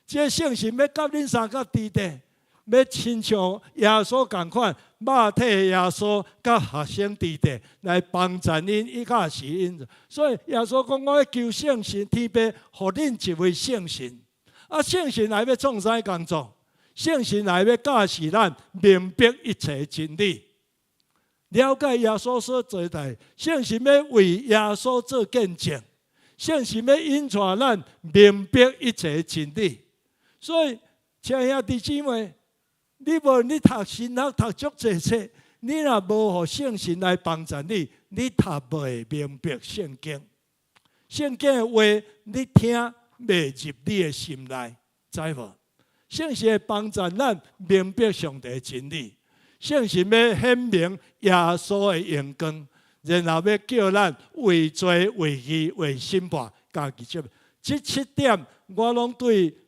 這聖神欲佮恁相佮佇咧，欲親像耶穌仝款，肉體的耶穌佮學生佇咧來幫助𪜶，伊教示𪜶。所以耶穌講：我欲求聖神，天父予恁一位聖神。啊，聖神來欲創啥工作？聖神來欲教示咱明白一切真理，了解耶穌所做的代誌。聖神欲為耶穌做見證，聖神欲引帶咱明白一切真理。所以，親愛兄弟姊妹，你無論你讀神學讀足濟冊，你若無予聖神來幫助你，你讀袂明白聖經。聖經的話，你聽袂入你的心內，知無？聖神會幫助咱明白上帝的真理，聖神欲顯明耶穌的榮光，然後欲叫咱為罪、為義、為審判，家己接。這七點我攏對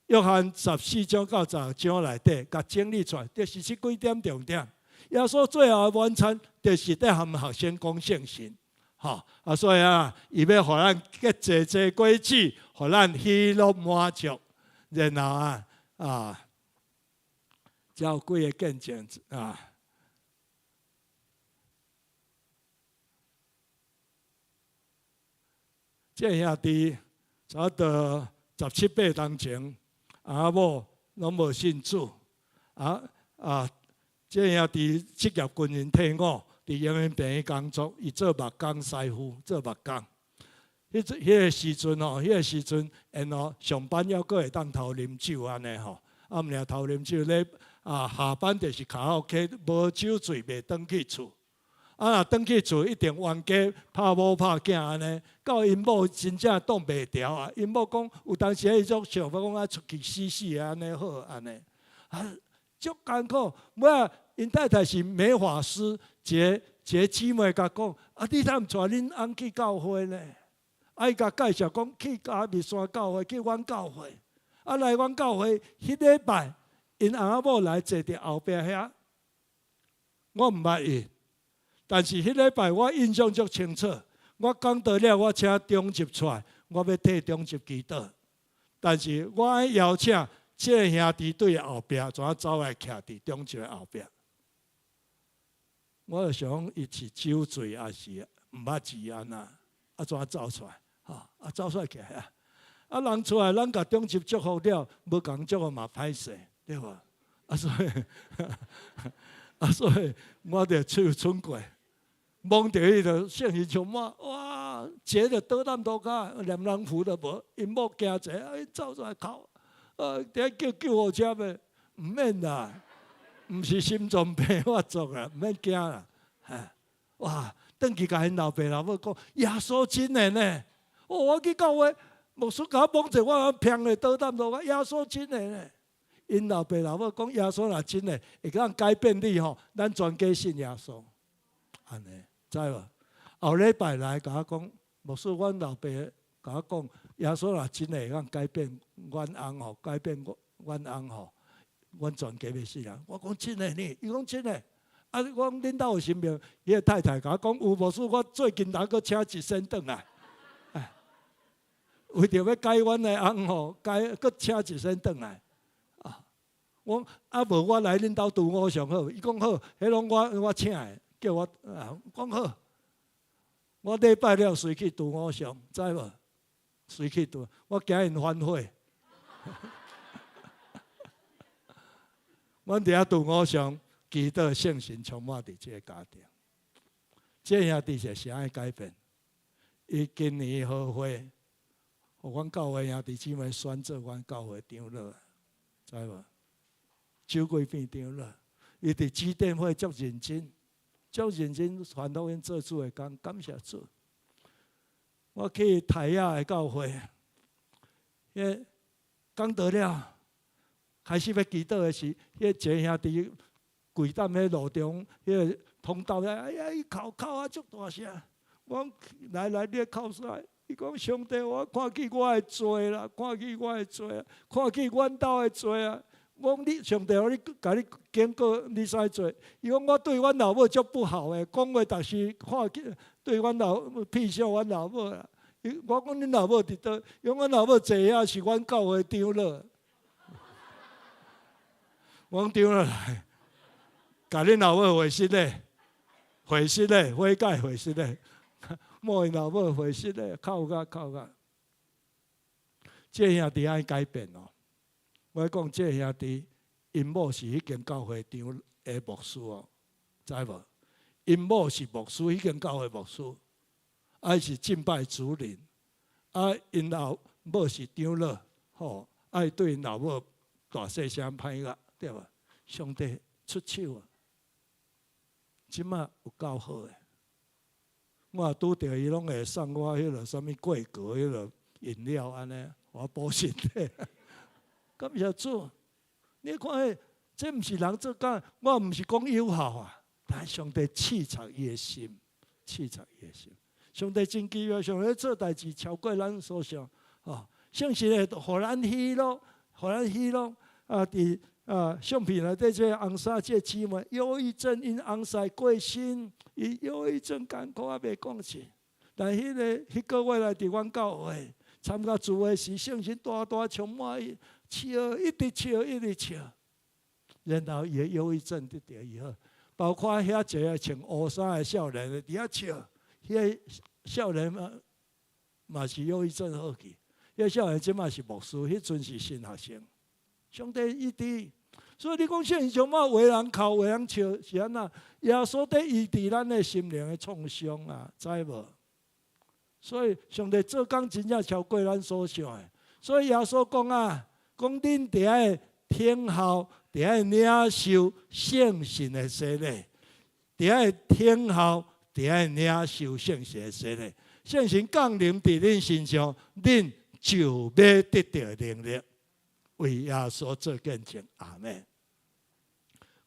約翰14章到16章內底，共整理出來，就是這幾點重點。耶穌最後的晚餐，就是佇和學生講聖神，吼啊，所以啊，伊欲予咱結濟濟果子，予咱喜樂滿足，然後啊啊，才有幾个見證啊。這兄弟差不多十七八冬前，翁仔某攏無信主，啊啊！這兄弟職業軍人退伍，佇營養病院工作，伊做木工師傅，做木工。彼陣彼个時陣吼，彼个時陣，緣吼上班猶閣會當偷啉酒按呢吼，啊毋爾偷啉酒咧，啊下班就是卡拉 OK，無酒醉袂轉去厝。啊若轉去厝一定冤家拍某拍囝按呢，到𪜶某真正擋袂牢啊！𪜶某講有當時伊種想欲講啊出去死死按呢好按呢，啊足艱苦。尾仔𪜶太太是美髮師，一个一个姊妹共講：啊你敢毋帶恁翁去教會呢？啊伊共介紹講去嘉義山教會，去阮教會。啊來阮教會，彼禮拜𪜶翁仔某來坐佇後壁遐，我毋捌伊。但是彼禮拜我印象足清楚，我講道了，我請長執出來，我欲替長執祈禱。但是我愛邀請這个兄弟對後壁，怎啊走來徛佇長執的後壁？我就想講，伊是酒醉抑是毋捌字按怎？啊怎啊走出來？吼啊走出來徛遐。啊人出來，咱共長執祝福了，無共祝福嘛歹勢，對無？啊所以，啊所以我就喙蠢過。摸著彼个聖靈充滿，哇！一个就倒躉塗跤，連人扶都無，𪜶某驚者，啊，走出來哭，啊，佇遐叫救護車欲？毋免啦，毋是心臟病發作啦，毋免驚啦。哇！轉去共𪜶老爸老母講，耶穌真的呢！哦，我去教會，牧師共我摸者，我砰的倒躉塗跤，耶穌真的呢！𪜶老爸老母講，耶穌若真的會當改變你吼，咱全家信耶穌，按呢。知無？後禮拜來共我講，牧師，阮老爸共我講，耶穌若真的會當改變阮翁吼，改變我阮翁吼，阮全家欲死人。我講真的呢，伊講真的。啊，我講恁兜有神明，彼个太太共我講有，牧師，我最近還閣請一仙轉來，為著欲改阮的翁吼，改閣請一仙轉來。啊，我啊無我來恁兜拄偶上好，伊講好，彼攏我我請的。叫我啊，講好，我禮拜了隨去拄偶像，知無？隨去拄，我驚𪜶反悔。阮佇遐拄偶像，祈禱聖神充滿佇這个家庭。這兄弟是啥個改變？伊今年和會，予阮教會兄弟姊妹選做阮教會長老，知無？周桂變長老，伊佇指點會足認真。足認真傳福音做主的工，感謝主。我去泰雅的教會，彼講道了，開始欲祈禱的時，彼一个兄弟跪踮彼路中，彼个通道遐，哎呀，伊哭哭啊足大聲。我講來來，你咧哭啥？伊講上帝，我看見我的罪啦，看見我的罪啊，看見阮兜的罪啊。我講你上帝，予你共你警告你啥罪？伊講我對阮老母足不好的，講話逐時看見對阮老母鄙笑阮老母啦。我講恁老母佇佗？伊講阮老母坐遐是阮教會長老。我講長老來，共恁老母回失禮，回失禮，悔改回失禮，摸𪜶老母回失禮，哭甲哭甲。這兄弟愛改變哦。我講這兄弟，𪜶某是彼間教會長的牧師哦，知無？𪜶某是牧師，彼間教會牧師，啊是敬拜主領，啊𪜶老母是長老，吼，啊對𪜶老母大細聲歹甲，對無？上帝出手啊！這馬有夠好的，我也拄著伊攏會送我彼个啥物桂格彼个飲料按呢，我補身體。感謝主，你看彼，這毋是人做工，我毋是講有效啊，但上帝刺察伊的心，刺察伊的心。上帝真奇妙，上帝做代誌超過咱所想，吼，聖神會予咱喜樂，予咱喜樂啊！佇啊相片內底這個紅衫這個姊妹，憂鬱症𪜶翁婿過身，伊憂鬱症艱苦猶袂講起。但彼个彼個月來佇阮教會參加聚會時，聖神大大充滿伊，笑，一直笑，一直笑。然後伊的憂鬱症得著醫好，包括遐一個穿烏衫的少年佇遐笑，彼个少年嘛嘛是憂鬱症好去。彼個少年這馬是牧師，彼陣是新學生。上帝醫治，所以你講聖神充滿予人哭，予人笑是按怎？耶穌佇醫治咱的心靈的創傷啊，知無？所以上帝做工真正超過咱所想的。所以耶穌講啊，講恁著愛聽候，著愛領受聖神的洗禮，著愛聽候，著愛領受聖神的洗禮。聖神降臨佇恁身上，恁就欲得著能力，為耶穌做見證。阿們。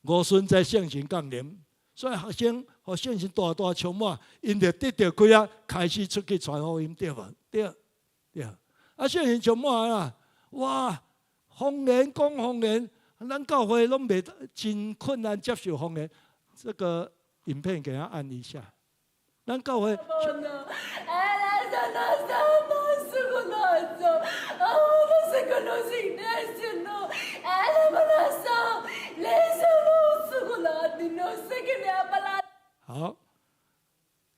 五旬節聖神降臨，所以學生予聖神大大充滿，𪜶就得著氣力，開始出去傳福音，對無？對，對。啊，聖神充滿啊，哇！方言講方言，咱教會攏袂真困難接受方言。這個影片給他按一下。咱教會。好，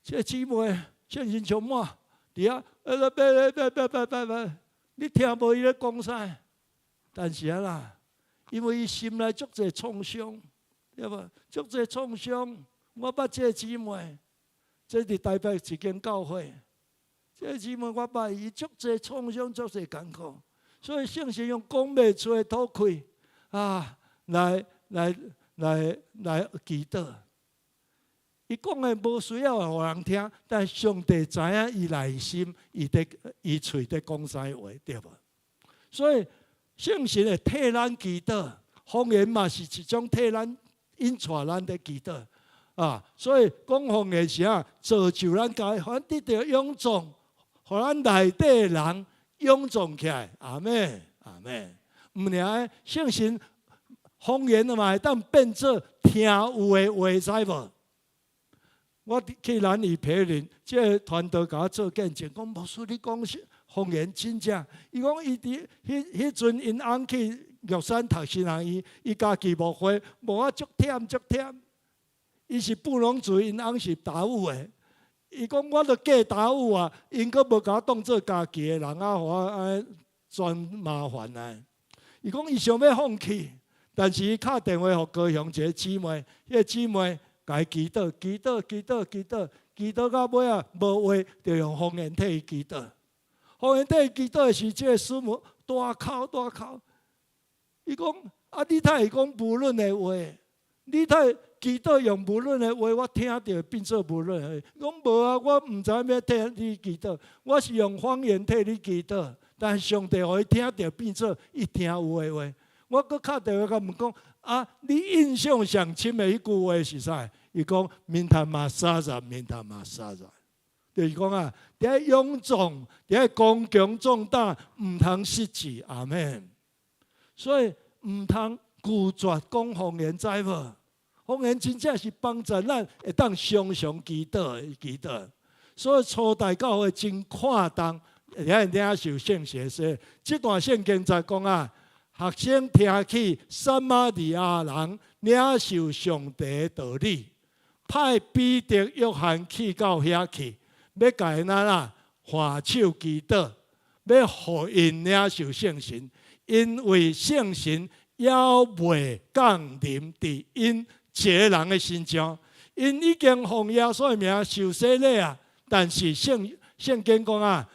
這姊妹聖神充滿，佇遐，呃，別別別別別別，你聽無伊咧講啥？但是啊啦，因為伊心內足濟創傷，對無？足濟創傷。我捌這個姊妹，這佇台北一間教會，這個姊妹我捌伊足濟創傷，足濟艱苦，所以聖神用講袂出的吐氣啊，來來來來祈禱。伊講的無需要予人聽，但上帝知影伊內心，伊佇伊喙佇講啥話，對無？所以聖神會替咱祈禱，方言嘛是一種替咱引帶咱佇祈禱啊。所以講方言是啥？造就咱家己，予咱得著勇壯，予咱內底的人勇壯起來。阿們，阿們。毋爾聖神方言嘛會當變做聽有的話，知無？我去南嶼培靈，這個團隊共我做見證，講牧師你講方言真正。伊講伊佇彼彼陣𪜶翁去玉山讀神學院，伊家己牧會，牧啊足忝足忝。伊是布農族，𪜶翁是達悟的。伊講我著嫁達悟啊，𪜶閣無共我當做家己的人啊，予我按呢全麻煩啊。伊講伊想欲放棄，但是伊敲電話予高雄一个姊妹，彼个姊妹。共伊祈禱，祈禱，祈禱，祈禱，祈禱到尾仔無話，就用方言替伊祈禱。方言替伊祈禱的時，這個師母大哭大哭。伊講：啊，你太會講無論的話，你太祈禱用無論的話，我聽著變做無論的話。伊講無啊，我毋知欲替你祈禱，我是用方言替你祈禱，但上帝予伊聽著變做伊聽有的話。我閣敲電話共問講：啊，你印象上深的彼句話是啥？伊講：明他瑪沙扎，明他瑪沙扎，就是講啊，著愛勇壯，著愛剛強壯膽，毋通失志。阿們。所以毋通拒絕講方言，知無？方言真正是幫助咱會當常常祈禱的祈禱。所以初代教會真看重遐領受聖神洗禮。這段聖經在講啊，學生聽起撒瑪利亞人領受上帝的道理，派彼得、約翰去到遐去，欲共𪜶啊按手祈禱，欲予𪜶領受聖神，因為聖神猶未降臨佇𪜶一个人的身上，𪜶已經奉耶穌的名受洗禮啊，但是聖經講啊，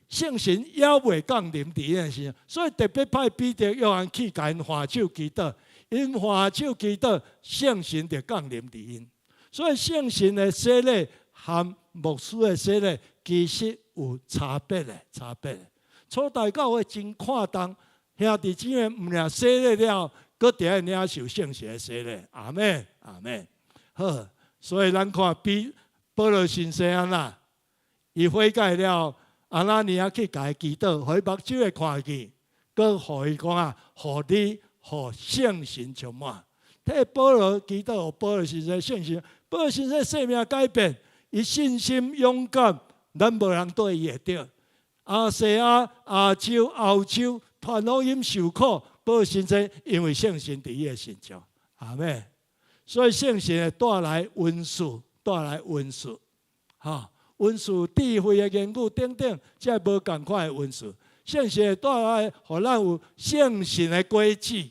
聖神猶未降臨佇𪜶的身上，所以特別派彼得、約翰去共𪜶按手祈禱，𪜶按手祈禱，聖神就降臨佇𪜶。所以聖神的洗禮和牧師的洗禮其實有差別的，差別的。初代教會真看重兄弟姊妹，毋但洗禮了，閣著愛領受聖神的洗禮。阿們，阿們。好，所以咱看比保羅先生按怎，伊悔改了，亞拿尼亞去共伊祈禱，予伊目睭會看見，閣予伊講啊，予你予聖神充滿。替保羅祈禱，予保羅先生聖神，保羅先生生命改變，伊信心勇敢，咱無人對伊會著。亞細亞、亞洲、歐洲傳福音受苦，保羅先生因為聖神佇伊的身上，阿們。所以聖神會帶來恩賜，帶來恩賜，哈，恩賜智慧的言語等等，這無仝款的恩賜。聖神會帶來，予咱有聖神的果子。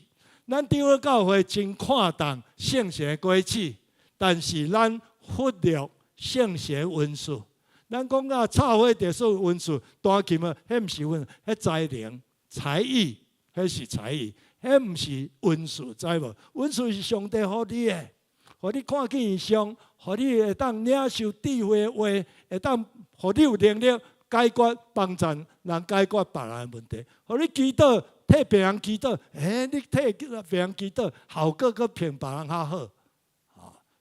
咱長老教會真看重聖神的果子，但是咱忽略聖神的恩賜。咱講啊，插花就算恩賜，彈琴啊，彼毋是恩，彼才能、才藝，彼是才藝，彼毋是恩賜，知無？恩賜是上帝予你的，予你看見異象，予你會當領受智慧的話，會當予你有能力解決幫助人解決別人的問題，予你祈禱替別人祈禱，你替別人祈禱，效果閣比別人較好。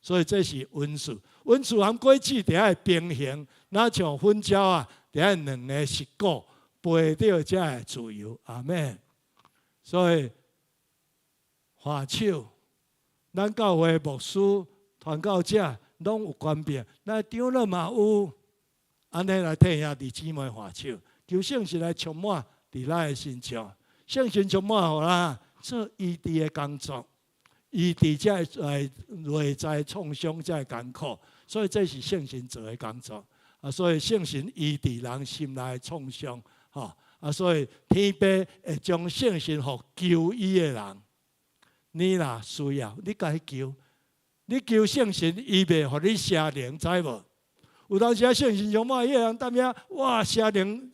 所以這是恩賜，恩賜和果子著愛平衡，若像粉蕉啊，著愛兩个實果飛著才會自由。阿們。所以按手，咱教會牧師、傳教者攏有權柄，咱長老嘛有，按呢來替兄弟姊妹按手，求聖神來充滿佇咱的身上，聖神充滿予咱做醫治的工作，醫治這個內在創傷這個艱苦，所以這是聖神做的工作。啊，所以聖神醫治人心內的創傷，吼啊，所以天父會將聖神予求伊的人。你若需要，你共伊求，你求聖神，伊袂予你邪靈，知無？有當時啊，聖神充滿彼个人，當下哇，邪靈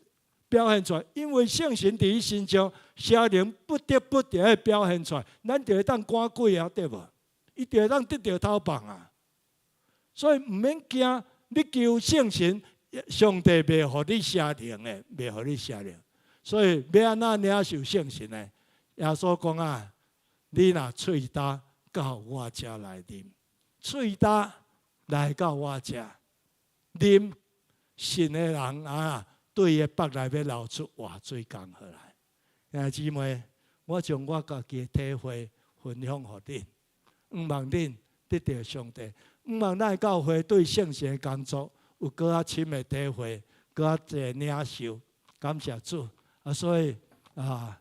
表現出來，因為聖神佇伊身上，邪靈不得不著愛表現出來。咱就會當趕鬼啊，對無？伊就會當得著頭棒啊。所以毋免驚，你求聖神，上帝袂予你邪靈的，袂予你邪靈。所以欲按怎領受聖神呢？耶穌講啊，你若喙焦到我遮來啉，喙焦來到我遮啉，信的人啊，對伊的腹內欲流出活水江河來。兄弟姊妹，我將我家己的體會分享予恁，向望恁得著上帝，向望咱的教會對聖神的工作有閣較深的體會，閣較濟領受。感謝主啊！所以啊，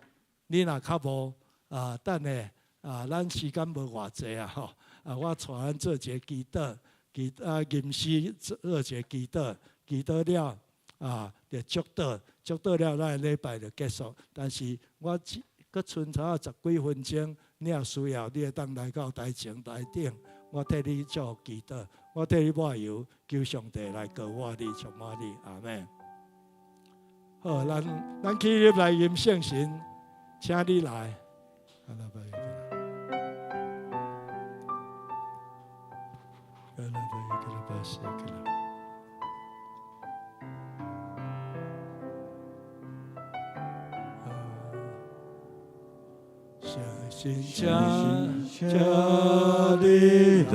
你若較無啊，等下啊，咱時間無偌濟啊吼啊，我帶咱做一个祈禱，祈啊臨時做一个祈禱，祈禱了啊，就祝禱，祝禱了，咱的禮拜就結束。但是我只閣剩差十幾分鐘，你若需要，你會當來到台前台頂，我替你做祈禱，我替你抹油，求上帝來膏抹你，充滿你，阿們。好，咱起立來迎聖神，請你來。聖神，請你來，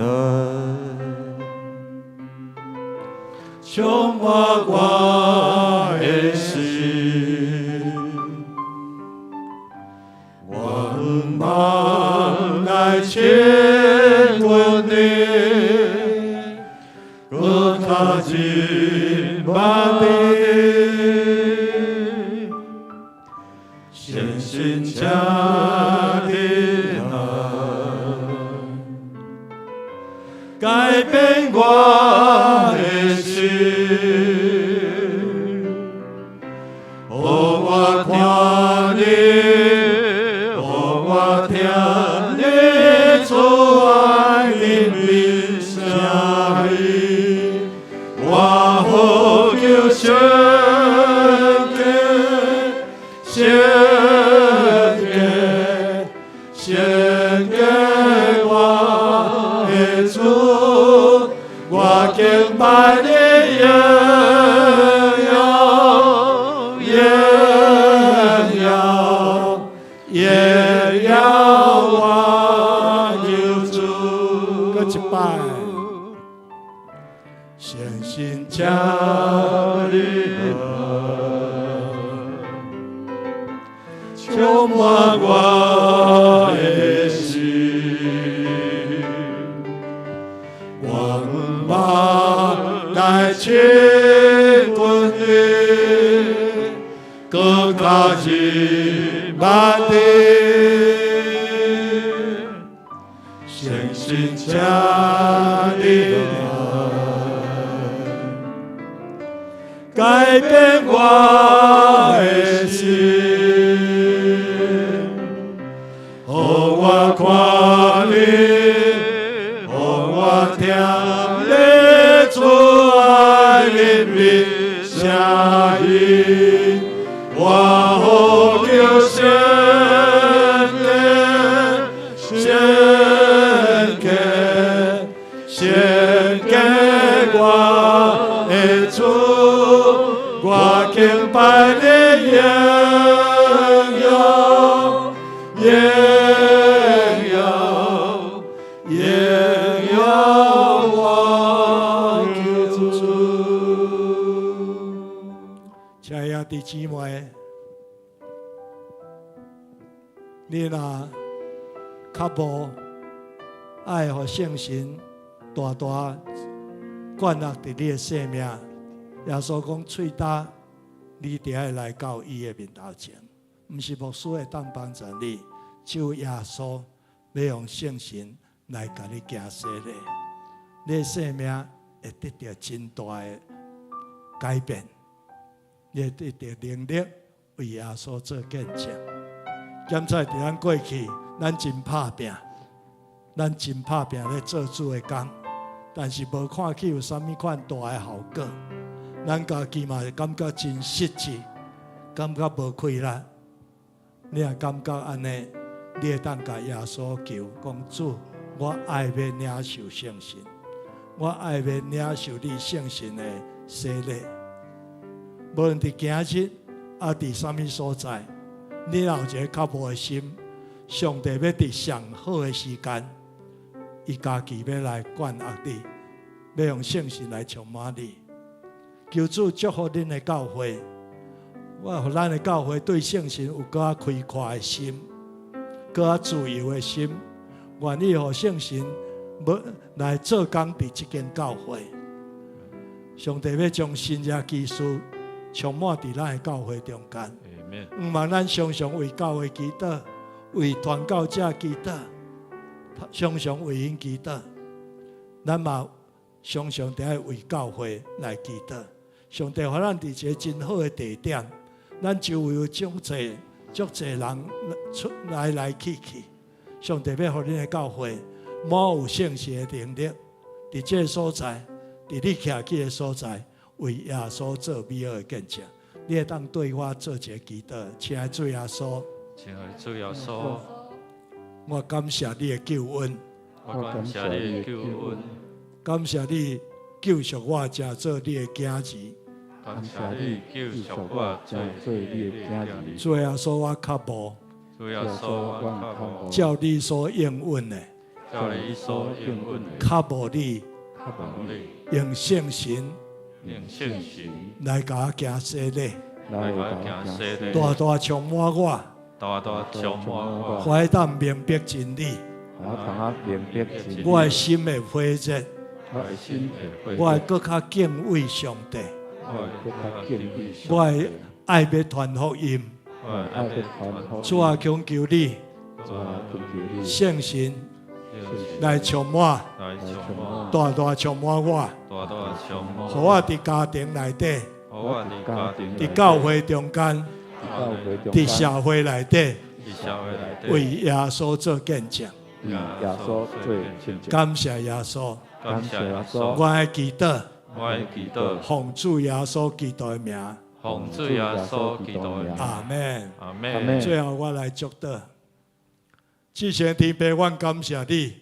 充滿我的心，我向望來親近你，閣較入萬里，誠心請你來，改變我的心，予我看你，予我聽你慈愛憐憫聲音，我呼求聖潔，聖潔，聖潔我的主，我敬拜你榮耀，榮耀，榮耀我救主。閣一擺，誠心請你來，充滿我的心，我毋捌來親近你，閣較入萬里，誠心請你來，改變我的心，予我看你，予我聽你慈愛憐憫聲音，我呼求聖潔，聖潔，聖潔我的主，我敬拜你榮耀，榮耀，榮耀我救主。親愛的姊妹，你若較無愛予聖神大大灌納佇你的生命，耶穌講喙焦，你著愛來到伊的面頭前，毋是牧師會當幫助你，只有耶穌欲用聖神來共你行洗禮，你的生命會得著真大的改變，你會得著能力為耶穌做見證。檢查佇咱過去，咱真拍拚，咱真拍拚咧做主的工，但是無看起有啥物款大的效果。咱家己嘛會感覺真失志，感覺無氣力。你若感覺按呢，你會當共耶穌求，講主，我愛欲領受聖神，我愛欲領受你聖神的洗禮。無論佇今日啊，佇啥物所在，你若有一个渴慕的心，上帝欲佇上好的時間，伊家己欲來灌壓你，欲用聖神來充滿你。求主祝福恁的教會，我予咱的教會對聖神有閣較開闊的心，閣較自由的心，願意予聖神欲來做工佇這間教會。上帝欲將神蹟奇事充滿佇咱的教會中間。毋望咱常常為教會祈禱，為傳教者祈禱，常常為𪜶祈禱。咱嘛常常著愛為教會來祈禱。上帝予咱佇一个真好的地點，咱周圍有足濟足濟人出來來去去。上帝欲予恁的教會滿有聖神的能力，佇這个所在，佇你徛起的所在，為耶穌做美好的見證。你會當對我做一个祈禱，親愛主耶穌，親愛主耶穌，我感謝你的救恩，我感謝你的救恩，感謝你救贖我，成做你的囝兒。感謝你救贖我，成做你的囝兒。主耶穌，我渴慕，主耶穌，我渴慕，照你所應允的，照你所應允的，渴慕你，渴慕你，用聖神用聖神來共我行洗禮，來共我行洗禮，大大充滿我，大大充滿我，我會當明白真理，我通明白真理，我的心會火熱，我的心會我會閣較敬畏上帝，我的愛欲傳福音。主啊，懇求你，聖神來充滿，大大充滿我，予我佇家庭內底，佇教會中間，佇社會內底，為耶穌做見證。感謝耶穌，我愛祈禱，奉主耶穌基督的名。奉主耶穌基督的名。阿門。阿門。最後我來祝禱。至聖天父，阮感謝你，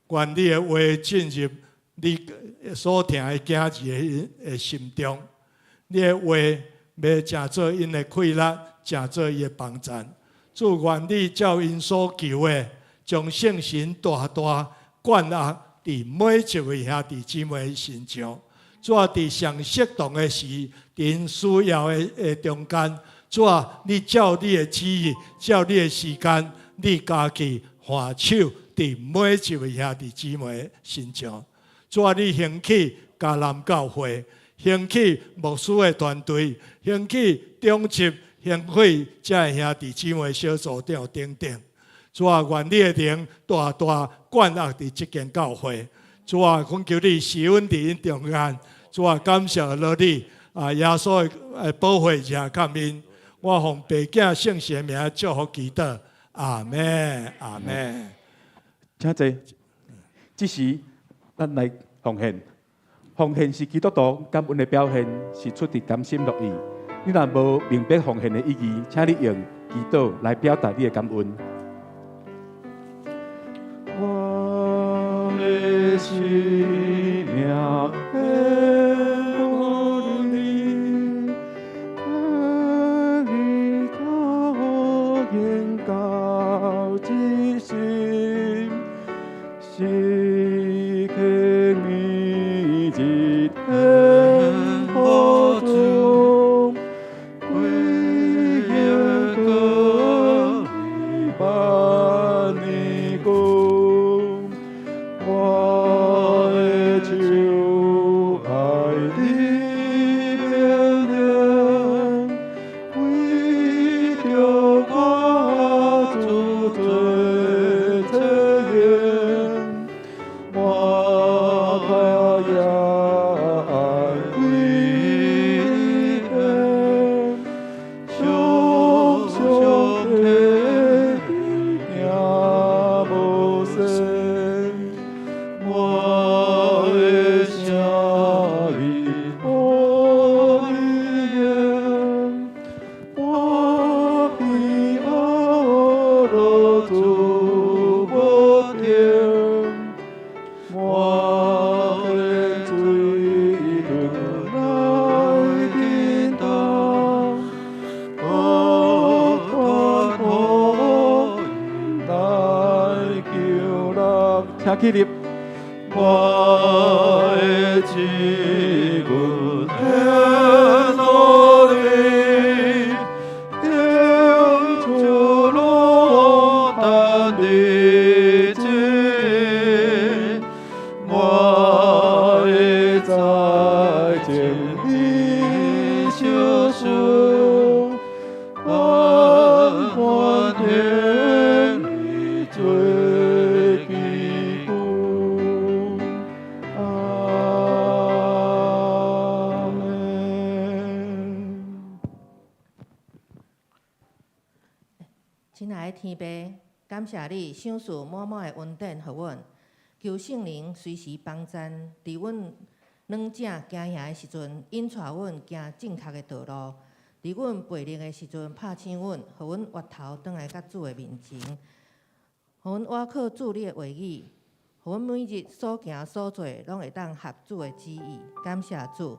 願你的話進入你所疼的囝兒的心中。你的話欲成做𪜶的氣力，成做伊的幫贊。主，願你照𪜶所求的，將聖神大大灌壓佇每一位兄弟姊妹身上。主啊，佇上適當的時，佇𪜶需要的中間，主啊，你照你的旨意，照你的時間，你家己還手佇每一位兄弟姊妹身上。主啊，你興起迦南教會，興起牧師的團隊，興起長執，興起遮的兄弟姊妹小組長等等。主啊，願你的靈大大灌壓佇這間教會。主啊，懇求你施恩佇𪜶中間。主啊，感謝落你啊，耶穌的寶血遮蓋𪜶。我奉父子聖神的名祝福祈禱，阿門，阿門。請坐。這時，咱來奉獻。奉獻是基督徒感恩的表現，是出自甘心樂意。你若無明白奉獻的意義，請你用祈禱來表達你的感恩。我的生命獻予你，你頭先到這心，時刻每日天雨中，歸榮過萬年久。我的手愛你命令，為著我主做測驗，我腳也愛歸天，常常提行無息。我的聲音予你言，我平安樂主無停，我的水吞來叮當，我傳福音來救人。請起立。我的志願獻予你，永出路等日子，我的財情你相信，甘願獻你做基本。阿門。親愛的天父，感謝你賞賜滿滿的恩典予阮，求聖靈隨時幫贊，佇阮軟正行行的時陣，引帶阮行正確的道路；佇阮背逆的時陣，拍醒阮，予阮回頭轉來到主的面前，予阮倚靠主你的話語，予阮每日所行所做，攏會當合主的旨意。感謝主。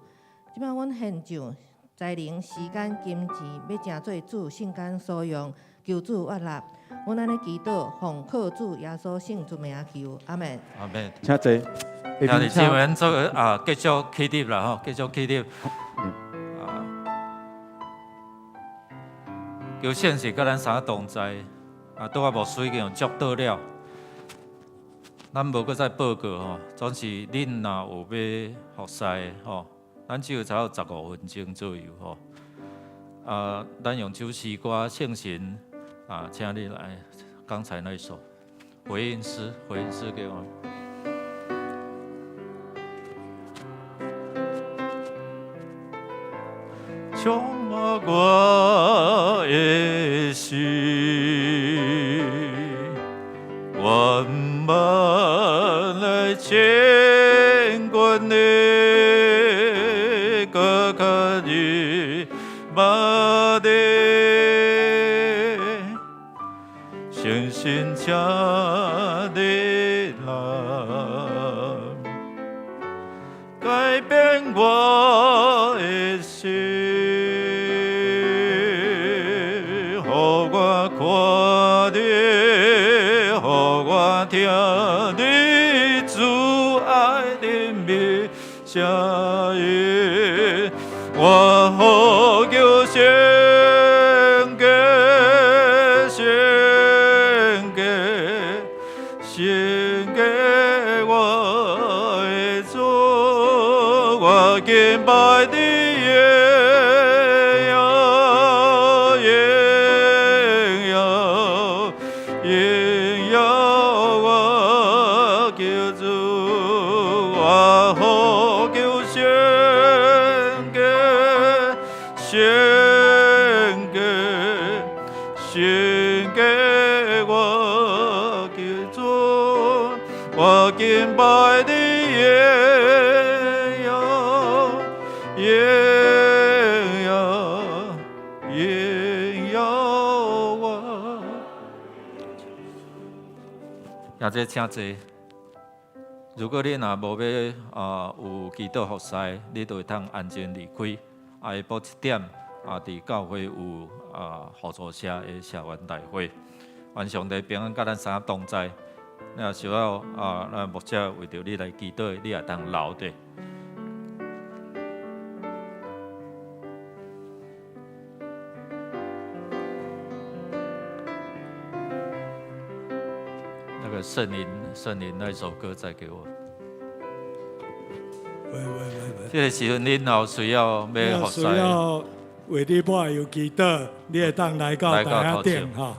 這擺阮獻上才能、時間、金錢，欲成做主聖工所用，求主悅納。阮按呢祈禱，奉靠主耶穌聖尊名求，阿門。阿門。請坐。兄弟姊妹，咱做啊，繼續起立啦吼，繼續起立。啊，求聖神佮咱三個同在。啊，拄仔牧師已經有祝禱了，咱無閣再報告吼。總是恁若有欲服侍吼，咱只有差不多15分钟左右吼。啊，咱用这首诗歌聖神啊，請你來剛才那一首回應詩，回應詩給我。充滿我的心，圓滿的千鈞的閣較入目的，聖神請你來改變我的心，予我看你，予我聽你慈愛的美聲音，我呼求聖潔，聖潔，聖潔我的主，我敬拜你榮耀，榮耀，榮耀我救主，我呼求聖潔，聖潔，聖潔我救主，我敬拜你榮耀，榮耀，榮耀我。也這請坐。如果你若無欲有祈禱服侍，你就會當安靜離開。啊，下晡7點啊，佇教會有互助社的社員大會。願上帝平安，佮咱三個同在。你若需要啊，咱牧者為著你來祈禱，你也當留著。那個聖靈，聖靈那首歌再給我。喂喂喂喂，這個時陣，恁若有需要欲服需侍，要為你抹油祈禱，你會當來到來到台頭前頂吼。